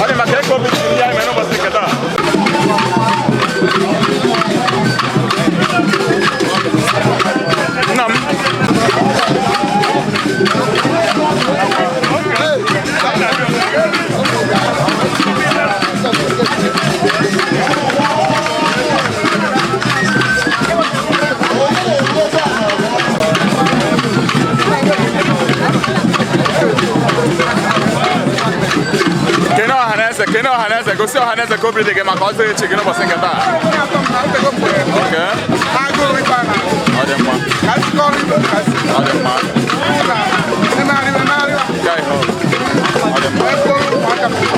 Ọ dị maka ego obi dị ya mere n'ụbọchị nke taa. Nna m. Kene ọhaneze, kene ọhaneze, gosi ọhaneze ka obi dị gị maka ọzọ echi gị n'ụbọchị nke taa. Okay. Ọ dị mma. Ọ dị mma. Guy hub. Ọ dị mma.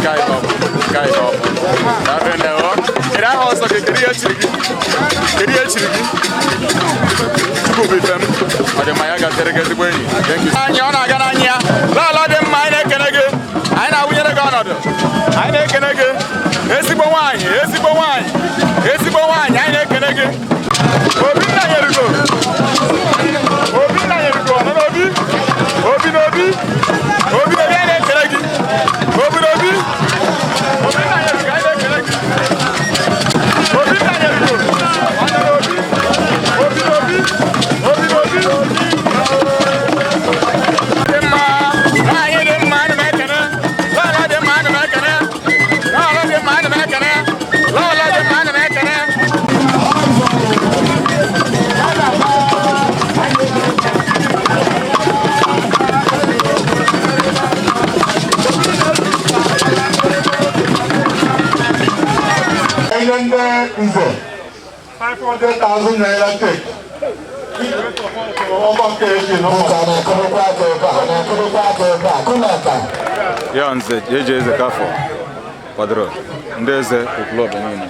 Guy hub. Guy hub. Daalụ nne o. Kedu aha ọzọ gị? Kedu ihe echiri gị? Kedu ihe echiri gị? Chukwu bụ ife m. Ọ dị mma, ya gaziere gị ezigbo enyi. Thank you. Anyị ọ na-aga n'anya ya. Lọlọ dị mma, anyị na-ekene gị. Anyị na-awụnyere gị ọnọdụ. Anyị na-ekene gị. Ezigbo nwaanyị, ezigbo nwaanyị, ezigbo nwaanyị, anyị na-ekene gị. Obinna nyerugo. Obinna nyerugo, ọ nọ n'obi? Obi n'obi. Obi n'obi, anyị na-ekele gị. Obi n'obi. Obinna nyerugo, anyị na-ekele gị. Obinna nyerugo, ọ nọ n'obi. Obi n'obi. Obi n'obi. Dị mma, nwaanyị dị mma, ana m ekene. Lọlọ dị mma, ana m ekene. Lọlọ dị mma, ana m ekene. Lọlọ dị mma, ana m ekene. Enye ndị nze 500,000 naira check. Ọgbọ nke eji n'ụlọ. Ya nze eji eze ka afọ kwadoro ndị eze Ekwulọbịa niile.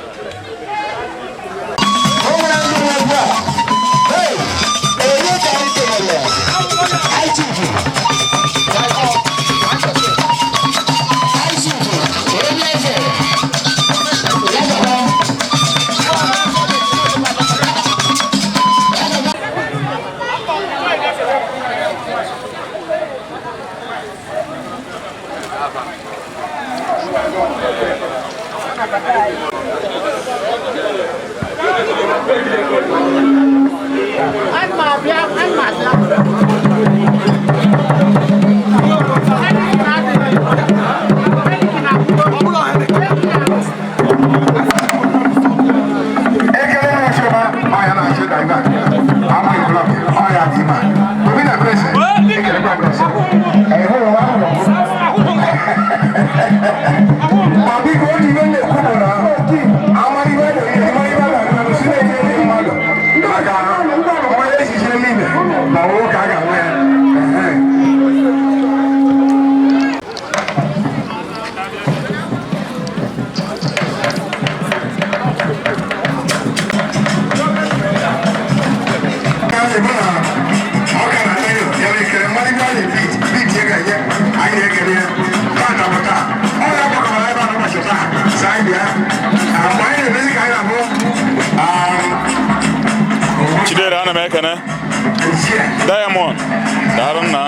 Chidera, ana m ekene. Diamond, daalụ nna.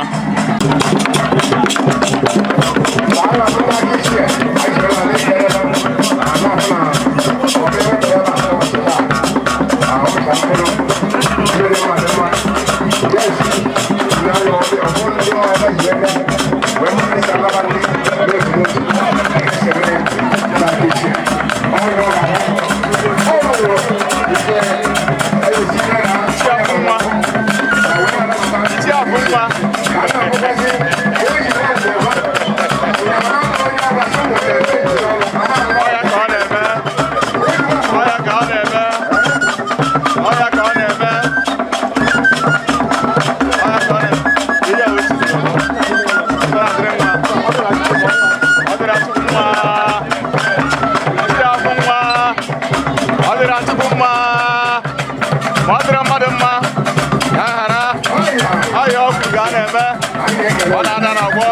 Ọ na-ada n'ọgbọ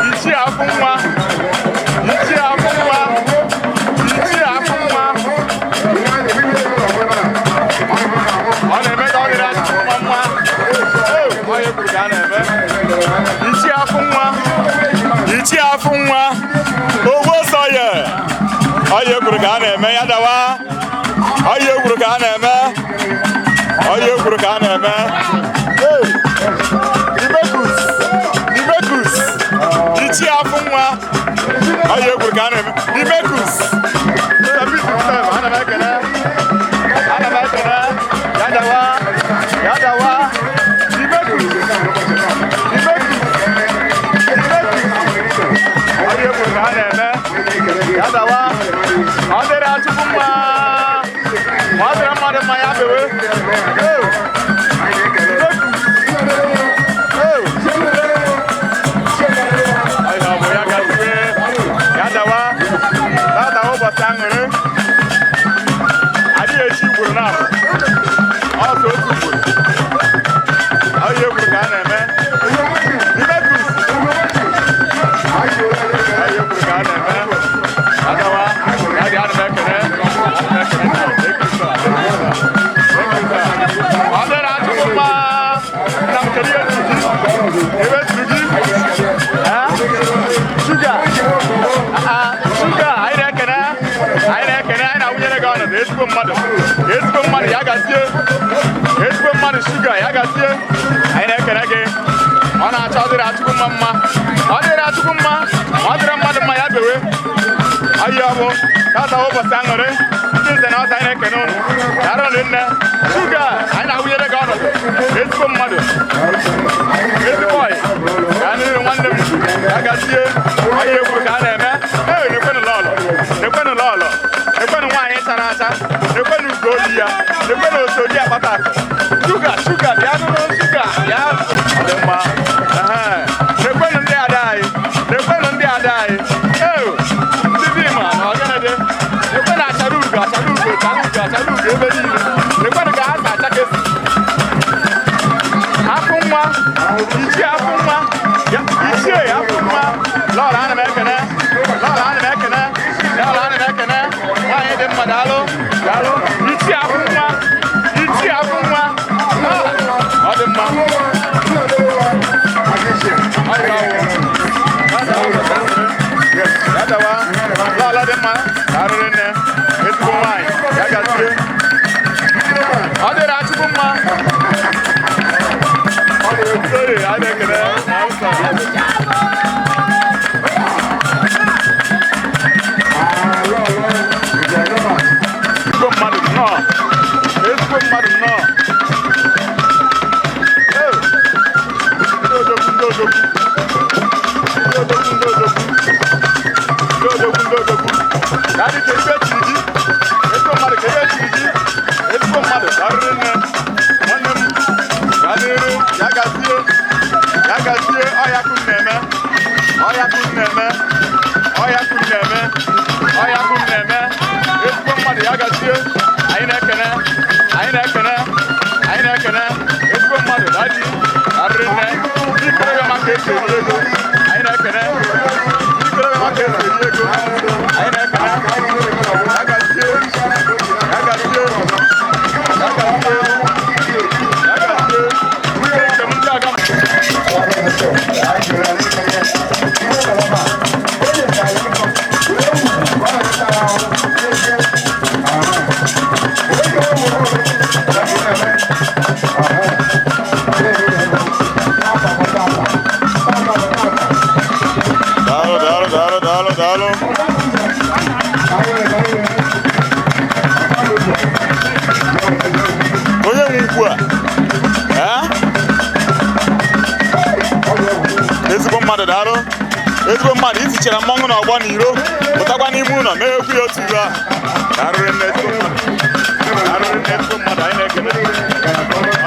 ichie afụ nwa. Ọya ekwuru ka a na-eme. Ichie afụ nwa. Ichie afụ nwa. Ogbo sọ ya. Ọya ekwuru ka a na-eme ya dawa. Ọya ekwuru ka a na-eme. Ọya ekwuru ka a na-eme. Hey! Ibekus. Ibekus. Ichie afụ nwa. Ọya ekwuru ka a na-eme. Ibekus. Ana m ekene. Ana m ekene. Ya dawa. Ya dawa. Ibekus. Ibekus. Ibekus. Ọya ekwuru ka a na-eme. Ya dawa. Ọ dịrị Achukwu mma. Ọ dịrị mmadụ mma ya bewe. Hey! Hey! Ọya ọ bụ ya gazie. Ya dawa. Ya dawa ụbọchị aṅụrị. Adịghị echi ugboro na-abụ. Ọ sọ otu ugboro. Ọya ekwuru ka a na-eme. Ibekus. Ọya ekwuru ka a na-eme. Ya dawa. Ya dị ana m ekene. Ana m ekene. Ọ dịrị Achukwu mma. Nna m kedu ihe tụrụ gị? Ebe tụrụ gị? Shuga. Shuga, anyị na-ekene. Anyị na-ekene, anyị na-awụnyere gị ọnọdụ ezigbo mmadụ. Ezigbo mmadụ ya gazie. Ezigbo mmadụ shuga ya gazie. Anyị na-ekene gị. Ọ na-achọ ọ dịrị Achukwu mma mma. Ọ dịrị Achukwu mma. Ọ dịrị mmadụ mma ya bewe. Ọyị ọ bụ tata ụbọchị aṅụrị. Ndị nze na ọzọ anyị na-ekene ụnụ. Daalụ nne. Shuga, anyị na-awụnyere gị ọnọdụ. Ezigbo mmadụ. Ezigbo ọyị. Gaa n'ihu nwanne m. Ya gazie. Ọyị ekwuru ka a na-eme. Ee, nekwenụ lọlọ. Nekwenụ lọlọ. Nekwenụ nwaanyị chara acha. Nekwenụ ugo oyi ya. Nekwenụ osodi akpata akụ. Shuga, shuga, bịa nụrụ shuga. Bịa. Ọ dị mma. Nekwenụ ndị ada anyị. Nekwenụ ndị ada anyị. Ee, ndị dị ma na ọgịnị dị. Nekwenụ achara ugo, achara ugo, achara ugo, achara ugo ebe niile. Nekwenụ ka ha si achakesi. Afụ nwa, ichie afụ nwa, ichie afụ nwa. Lọọlọ ana m ekene, lọọlọ ana m ekene, lọọlọ ana m ekene. Nwaanyị dị mma daalụ, daalụ. Ichie afụ nwa, ichie afụ nwa. Ọ dị mma. Ya dawa, lọọlọ dị mma, arụrụ nne, ezigbo nwaanyị, ya gazie. Ọ dịrị Achukwu mma. Sorry, I didn't get it. I'm sorry. Ezigbo mmadụ nnọọ. Ezigbo mmadụ nnọọ. Ee, ndị odogwu, ndị odogwu. Ndị odogwu, ndị odogwu. Ndị odogwu, ndị odogwu. Daddy, ka ebe chiri gị. Ezigbo mmadụ, ka ebe chiri gị. Ezigbo mmadụ, darịrị nne. Nwanne m, gaa n'iru, ya gazie. Ya gazie, ọya kụ na-eme. Ọya kụ na-eme. Ọya kụ na-eme. Ọya kụ na-eme. Ezigbo mmadụ ya gazie. Anyị na-ekene. Anyị na-ekene. Anyị na-ekene. Ezigbo mmadụ, daddy, darịrị nne. Ndị ikorobịa ma ka esi eri ego. Anyị na-ekene. Ndị ikorobịa ma ka esi eri ego. Anyị na-ekene. Ya gazie. Ya gazie. Ya gazie. Ya gazie. Ndị njem ndị aga. Daalụ, daalụ, daalụ, daalụ, daalụ. Onye nwe ukwu a? Eh? Ezigbo mmadụ daalụ. Ezigbo mmadụ itichara mmọnwụ n'ọgbọ n'iro pụtakwa n'ime ụlọ meghekwu ya otu iru ahụ. Darụrị nne ezigbo mmadụ. Darụrị nne ezigbo mmadụ anyị na-ekele.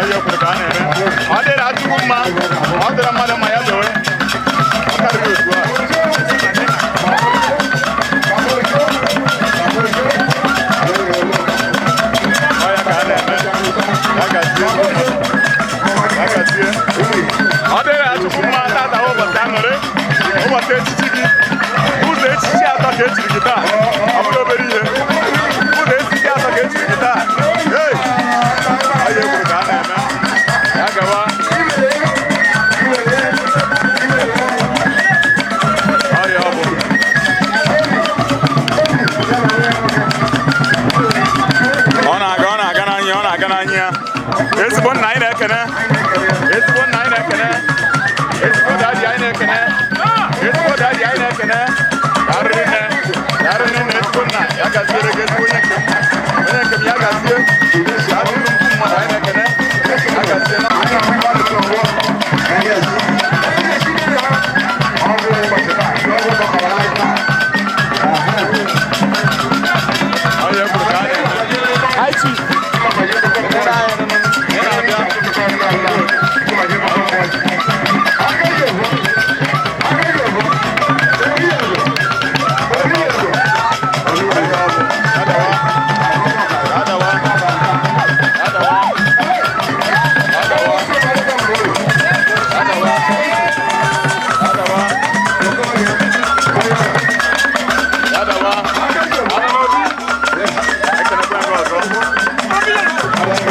Onye kwuru ka a na-eme. Ọ dịrị Achukwu mma. Ọ dịrị mmadụ mma ya dowe. Ọ karịrị otu a. Ọ ya ka a na-eme. Ya gazie. Ya gazie. Ọ dịrị Achukwu mma tata ụbọchị aṅụrị. Ụbọchị echichi gị. Ụzọ echichi atọ ka echiri gị taa. Ọ bụrụ obere ihe. Ụzọ echichi atọ ka echiri gị taa. Hey! Ọ ya ekwuru ka a na-eme. Ya gawa. na-ekene. Daalụ nne. Daalụ nne ezigbo nna. Ya gaziere gị ezigbo onye nke m. Onye nke m ya gazie. Daalụ nnukwu mmadụ anyị na-ekene. Ya gazie.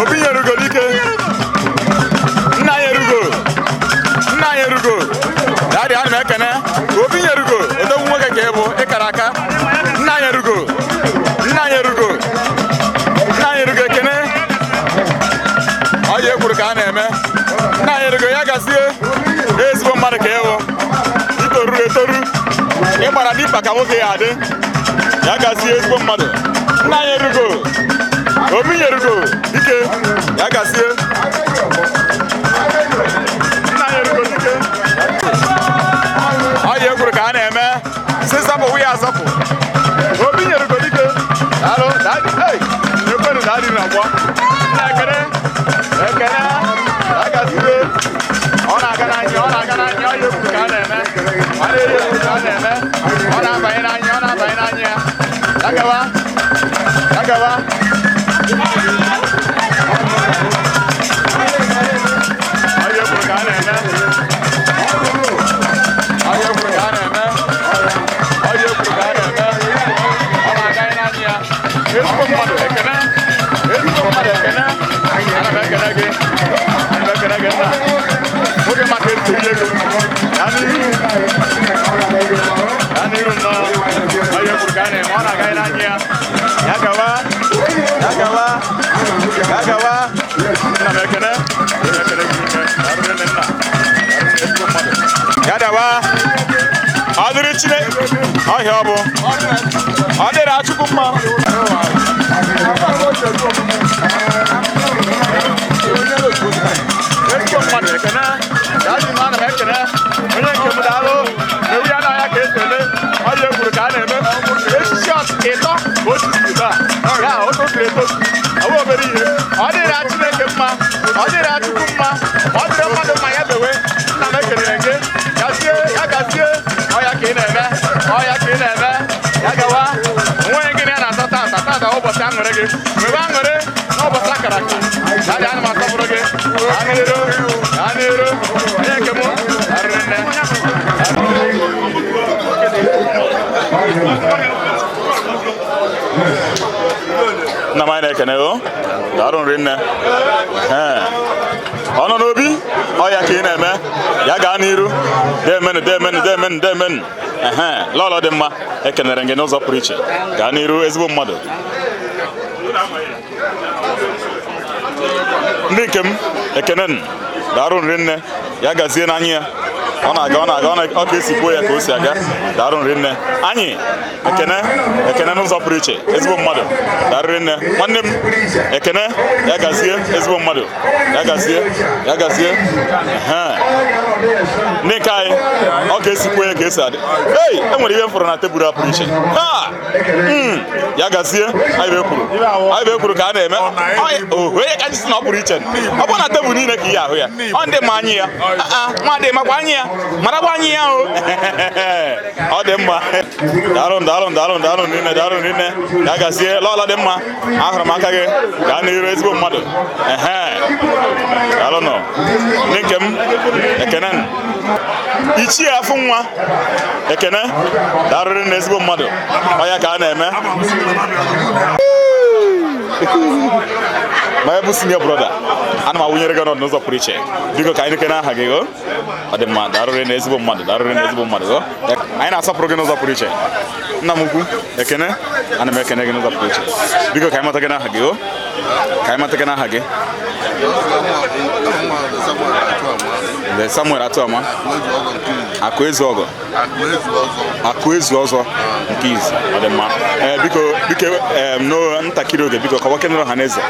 Obi nyerugo dike. Nna anyị erugo. Nna anyị erugo. Daddy, ana m ekene. Obi nyerugo. Odogwu nwoke ka ị bụ, ịkara aka. Nna anyị erugo. Nna anyị erugo. Nna anyị erugo ekene. Ọ ya ekwuru ka a na-eme. Nna anyị erugo ya gazie. Ezigbo mmadụ ka ị bụ. I toruru etoru. Ị gbara dimkpa ka nwoke ya adị. Ya gazie ezigbo mmadụ. Nna anyị erugo. Obi nyerugo dike ya gazie. Nna anyị erugo dike. Ọ ya ekwuru ka a na-eme. Si zapụ wụ ya azapụ. Obi nyerugo dike. Daalụ, daddy, hey, ekwenu daddy na-agbọ. Nna ekene, ekene, ya gazie. Ọ na-aga n'anya, ọ na-aga n'anya, ọ ya ekwuru ka a na-eme. Ọ na-eri ekwuru ka a na-eme. Ọ na-abanye n'anya, ọ na-abanye n'anya ya. Ya gawa, ya gawa. Ezigbo mmadụ ekene, ezigbo mmadụ ekene, ana m ekene gị, ana m ekene gị nna. Nwoke maka esi eri ego, ya n'iru, ya n'iru nnọọ, onye kwuru ka a na-eme, ọ na-aga n'anya ya, ya gawa, ya gawa, ya gawa, nna m ekene, ana m ekene gị ike, arụrụ nne nna, ezigbo mmadụ. Ya dawa, ọ dịrị Chineke, ọhịa ọ bụ, ọ dịrị Achukwu mma. Ezigbo mmadụ ekene, daddy m ana m ekene, onye nke m daalụ, ewu ya n'ahịa ka esi eme, ọ dị ekwuru ka a na-eme, echichi ịtọ ka o siri taa, ya o tozuru etozu, ọ bụ obere ihe, ọ dịrị Chineke mma, ọ dịrị Achukwu mma, ọ dịrị mmadụ mma ya bewe, nna m ekelere gị, gazie, ya gazie, ọ ya ka ị na-eme, ọ ya ka ị na-eme, ya gawa, onweghị gịnị a na-ata tata, tata ụbọchị aṅụrị gị, nwebe aṅụrị n'ụbọchị akara aka, daddy ana m asọpụrụ gị, gaa n'iru, gaa n'iru, onye nke mụ, arịrị nne. Nna m anyị na-ekene o, daalụ nri nne. Ọ nọ n'obi, ọ ya ka ị na-eme, ya gaa n'iru, deemenu deemenu deemenu deemenu. Lọlọ dị mma, ekenere gị n'ụzọ pụrụ iche, gaa n'iru ezigbo mmadụ. Ndị nke m, ekenen, daalụ nri nne, ya gazie n'anya ya. Ọ na-aga, ọ na-aga, ọ ka esi kwuo ya ka o si aga. Daalụ nri nne. Anyị, ekene, ekene n'ụzọ pụrụ iche, ezigbo mmadụ. Daalụ nne. Nwanne m, ekene, ya gazie, ezigbo mmadụ. Ya gazie, ya gazie. Ndị nke anyị, ọ ka esi kwuo ya ka esi adị. Ei, e nwere ihe m fụrụ na tebụl a pụrụ iche. Ha! Ya gazie, anyị bụ ekwuru. Anyị bụ ekwuru ka a na-eme. Onye ka anyị sị na ọ pụrụ iche. Ọ bụrụ na tebụl niile ka ihe ahụ ya. Ọ ndị ma anyị ya. Nwadị makwa anyị ya. Marakwa anyị ya o. Ọ dị mma. Daalụ daalụ daalụ daalụ nne, daalụ nne. Ya gazie, lọla dị mma. Ahụrụ m aka gị. Gaa n'iru ezigbo mmadụ. Daalụ nọ. Ndị nke m, ekene. Ichie afụ nwa, ekene. Daalụ nne ezigbo mmadụ. Ọ ya ka a na-eme. Ma ya bụ senior brother, ana m awụnyere gị ọnọdụ n'ụzọ pụrụ iche. Biko ka anyị kene aha gị o. Ọ dị mma, daalụ nne ezigbo mmadụ, daalụ nne ezigbo mmadụ o. Anyị na-asọpụrụ gị n'ụzọ pụrụ iche. Nna m ukwu, ekene, ana m ekene gị n'ụzọ pụrụ iche. Biko ka anyị mata gị n'aha gị o. Ka anyị mata gị n'aha gị. The Samuel Atuama. Akụ ezu ọgọ. Akụ ezu ọzọ nke izu. Ọ dị mma. Ee, biko biko no ntakịrị oge biko kọwa kenere ọha na eze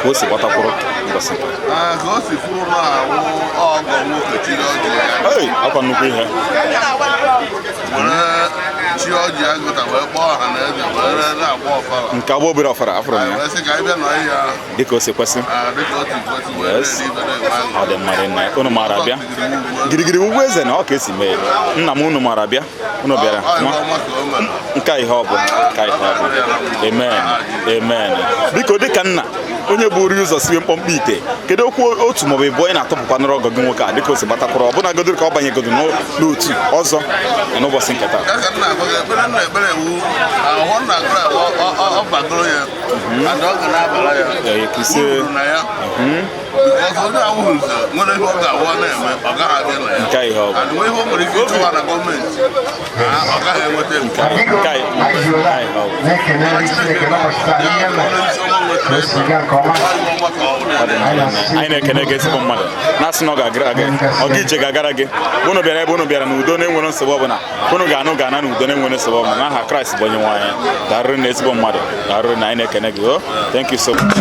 ka o si gbatakwuru ngosi. Ka o si kwuru na awụ ọgọ nwoke chiri ọjị ya. Ei, akwa nnukwu ihe. Were chi ọjị ya gụta wee kpọọ ọha na eze were na-agba ọfala. Nke agba obere ọfara afọrọ m ya. Wee sị ka anyị bịa nọ ya. Dịka o si kwesị. Dịka o si kwesị wee na-eri ibe na-enwe aṅụrị. Ọ dị mma dị nna. Unu maara abịa. Girigiri ugwu eze na ọ ka esi mee. Nna m unu maara abịa. Unu bịara. Nke a ihe ọ bụ. Nke a ihe ọ bụ. Amen. Amen. Biko dịka nna onye buru ụzọ siwe mkpọmkpọ ite, kedu okwu otu maọbụ ịbụọ ị na-atọpụkwanụrụ ọgọ gị nwoke a dịka o si gbatakwụrụ ọbụnagodu ka ọ banyegodu n'otu ọzọ n'ụbọchị nke taa? Nke a ihe ọ bụ. Anyị na-ekene gị ezigbo mmadụ na-asị na ọ ga-agara gị ọga ije ga-agara gị. Unu bịara ebe unu bịara n'udo na-enwere nsogbu ọbụla. Unu ga-anụ ga-ana n'udo na-enwere nsogbu ọbụla n'aha Kraịst bụ onye nwe anyị. Darụrụ na ezigbo mmadụ, darụrụ na anyị na-ekene gị. Oh, thank you so much.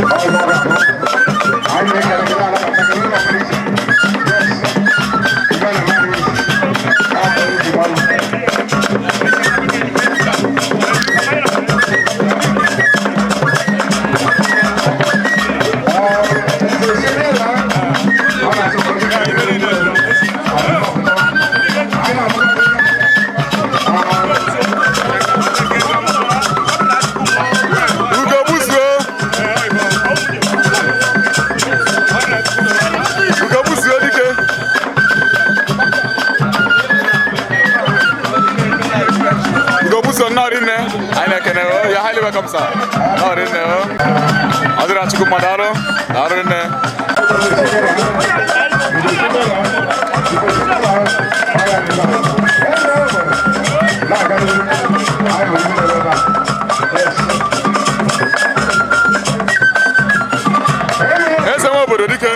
Eze nwe obodo dike.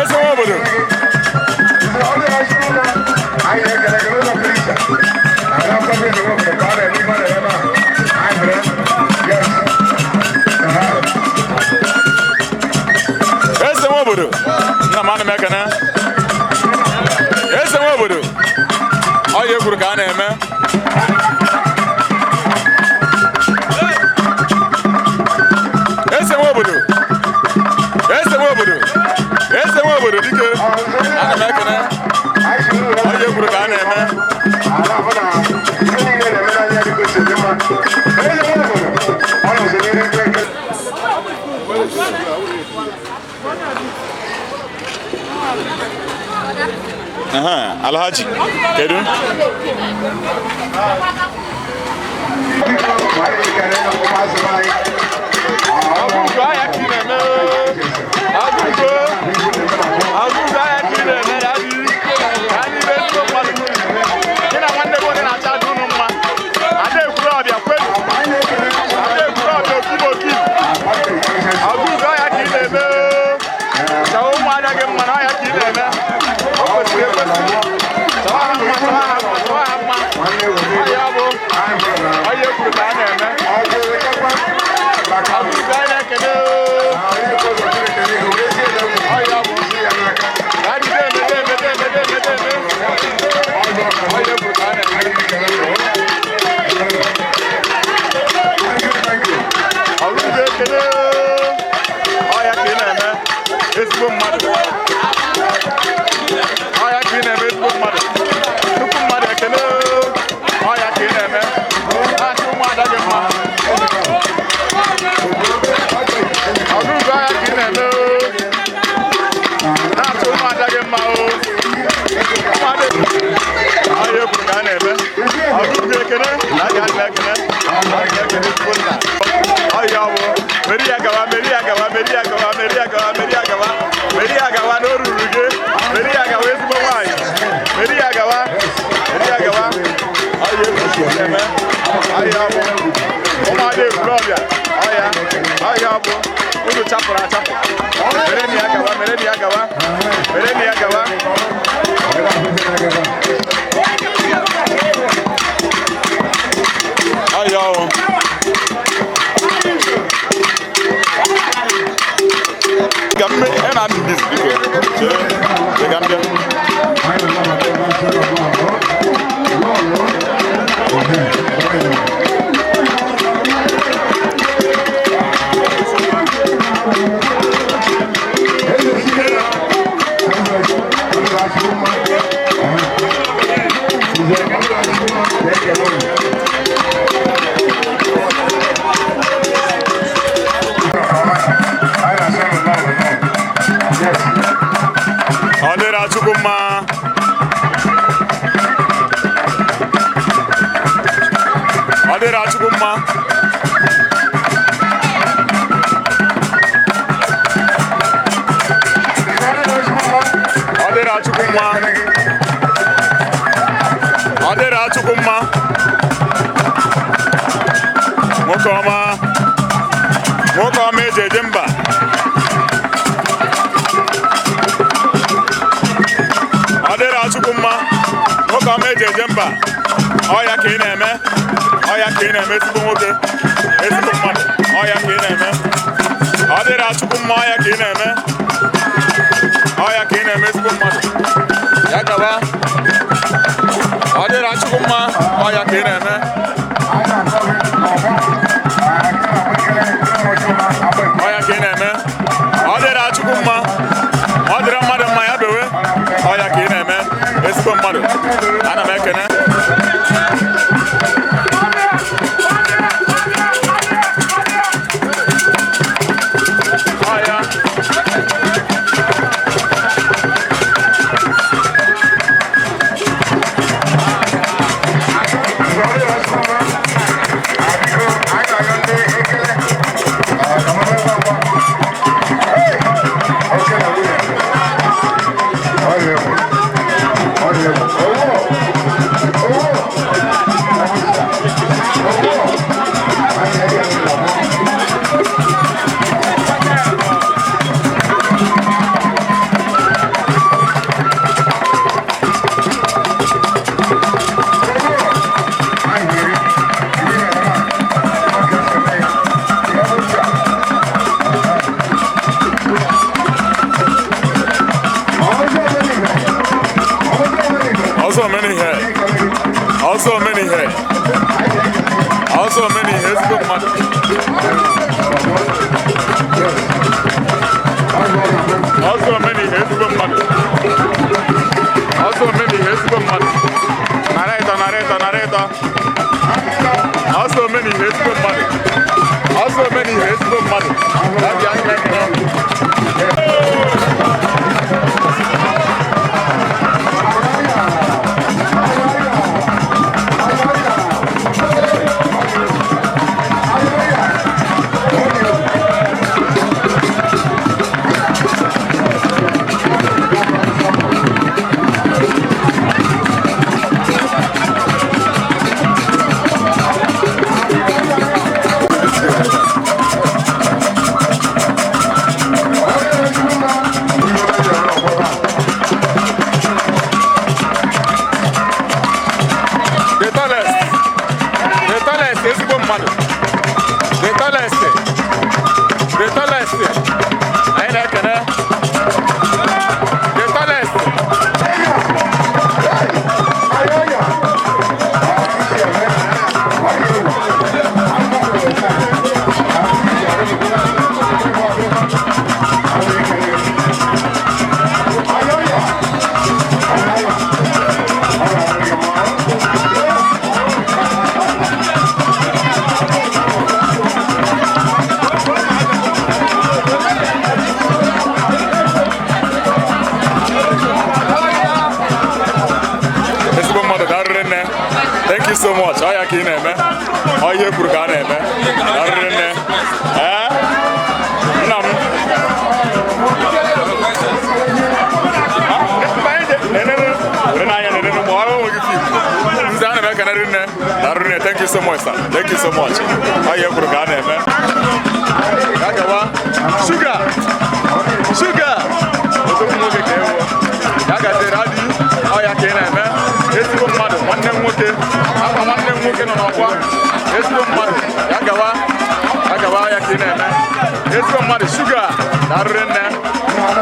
Eze nwe obodo. Eze nwe obodo. Nna m ana m ekene. Eze nwe obodo. Ọ ya ekwuru ka a na-eme. Eze nwe obodo. Eze nwe obodo. Eze nwe obodo dike. Ana m ekene. Ọ ya ekwuru ka a na-eme. Alhaji, kedu? Ezigbo mmadụ. Ọ ya ka ị na-eme ezigbo mmadụ. Nnukwu mmadụ ekele. Ọ ya ka ị na-eme. Na-achị ụmụada gị mma. Ọgụgụ ọ ya ka ị na-eme. Na-achị ụmụada gị mma. Ụmụada ọ ya ekwuru ka a na-eme. Ọgụgụ ekele. Na a ga-adị ekele. Ọ ga-ekele ezigbo nna. Ọ Ọya ọ bụ meri ya gawa, meri ya gawa, meri ya gawa, meri ya gawa, meri ya gawa, meri ya gawa na o ruru gị. Meri ya gawa, ezigbo nwaanyị. Meri ya gawa, meri ya gawa. Ọya egwu eme. Ọya ọ bụ ụmụada Ekwulọbịa. Ọya, ọya ọ bụ unu chapụrụ achapụ. Mere na ya gawa, mere na ya gawa, mere na ya gawa. Ọya ọ. Ka mme ẹ na-adị busy, biko. Chere, chere ka m bịa. Ọ dịrị Chukwu mma. Ọ dịrị Chukwu mma. Ọ dịrị Chukwu mma. Ọ dịrị Chukwu mma. Nwoke ọma. Nwoke ọma eji eje mba. Ọ dịrị Chukwu mma. Nwoke ọma eji eje mba. Ọ ya ka ị na-eme. Ọ ya ka ị na-eme, ezigbo nwoke. Ezigbo mmadụ. Ọ ya ka ị na-eme. Ọ dịrị Chukwu mma, ọ ya ka ị na-eme. Ọ ya ka ị na-eme, ezigbo mmadụ. Ya gaba. Ọ dịrị Chukwu mma, ọ ya ka ị na-eme. Ọ ya ka ị na-eme. Ọ dịrị Chukwu mma. Ọ dịrị mmadụ mma, ya bewe. Ọ ya ka ị na-eme, ezigbo mmadụ. Ana m ekene. Ọ ya. Also many here. Also many here. Also many here. Ezigbo mmadụ. Also many here. Ezigbo mmadụ. Also many here. Ezigbo mmadụ. Nara ịtọ, nara ịtọ, nara ịtọ. Also many here. Ezigbo mmadụ. Also many here. Ezigbo mmadụ. Abịa aka ekele. The tallest. The tallest, ezigbo mmadụ. The tallest. The tallest. Anyị na-ekene. The tallest. Ezigbo mmadụ, darịrị nne. Thank you so much. Ọ ya ka ị na-eme. Ọ ihe kwuru ka a na-eme. Darịrị nne. Ee, nna m, were n'anya na-enene ma ọrụ onwe gị fim. Nze, ana m ekene rinne na rinne. Thank you so much, sir. Thank you so much. Ọ ihe kwuru ka a na-eme. Ya gawa. Shuga, shuga, odogwu nwoke ka ewu. Ya gaziere adị. Ọ ya ka ị na-eme, ezigbo mmadụ. Nwanne m nwoke, akwa nwanne m nwoke nọ n'ọkwa. Ezigbo mmadụ, ya gawa, ya gawa. Ya ka ị na-eme, ezigbo mmadụ. Shuga, darịrị nne,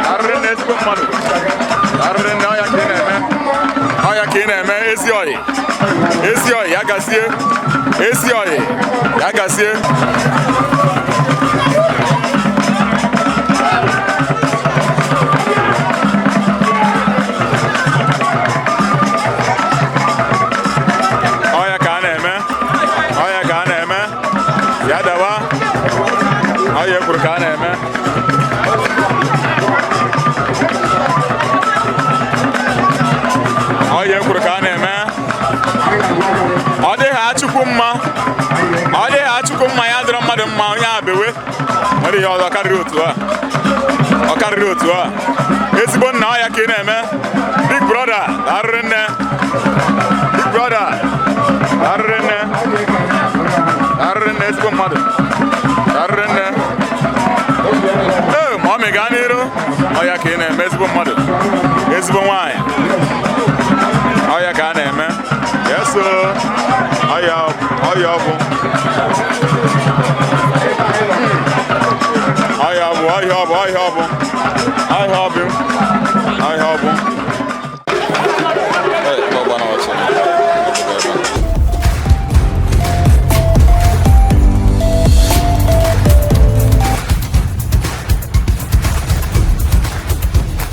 darịrị nne, ezigbo mmadụ, darịrị nne. Ọ ya ka ị na-eme, ọ ya ka ị na-eme, ezi ọyị, ezi ọyị. Ya gazie, ezi ọyị, ya gazie. Ọya ka a na-eme, ọya ka a na-eme. Ya dawa. Ọya ekwuru ka a na-eme. Ọya ekwuru ka a na-eme. Ọ dịghị achukwu mma, ọ dịghị achukwu mma. Ya dịrọ mmadụ mma, onye a bewe. Nwere ihe ọzọ karịrị otu a? Ọ karịrị otu a. Ezigbo nna, ọya ka ị na-eme. Big brother, darịrị nne. Big brother, darịrị nne, darịrị nne, ezigbo mmadụ, darịrị nne. Ee, ma ọ mị gaa n'iru. Ọya ka ị na-eme, ezigbo mmadụ, ezigbo nwaanyị. Ọya ka a na-eme. Yes o. Ọya, ọya, ọ bụ ọya, ọ bụ ọhịa, ọ bụ ọhịa, ọ bụ ọhịa, ọ bụ.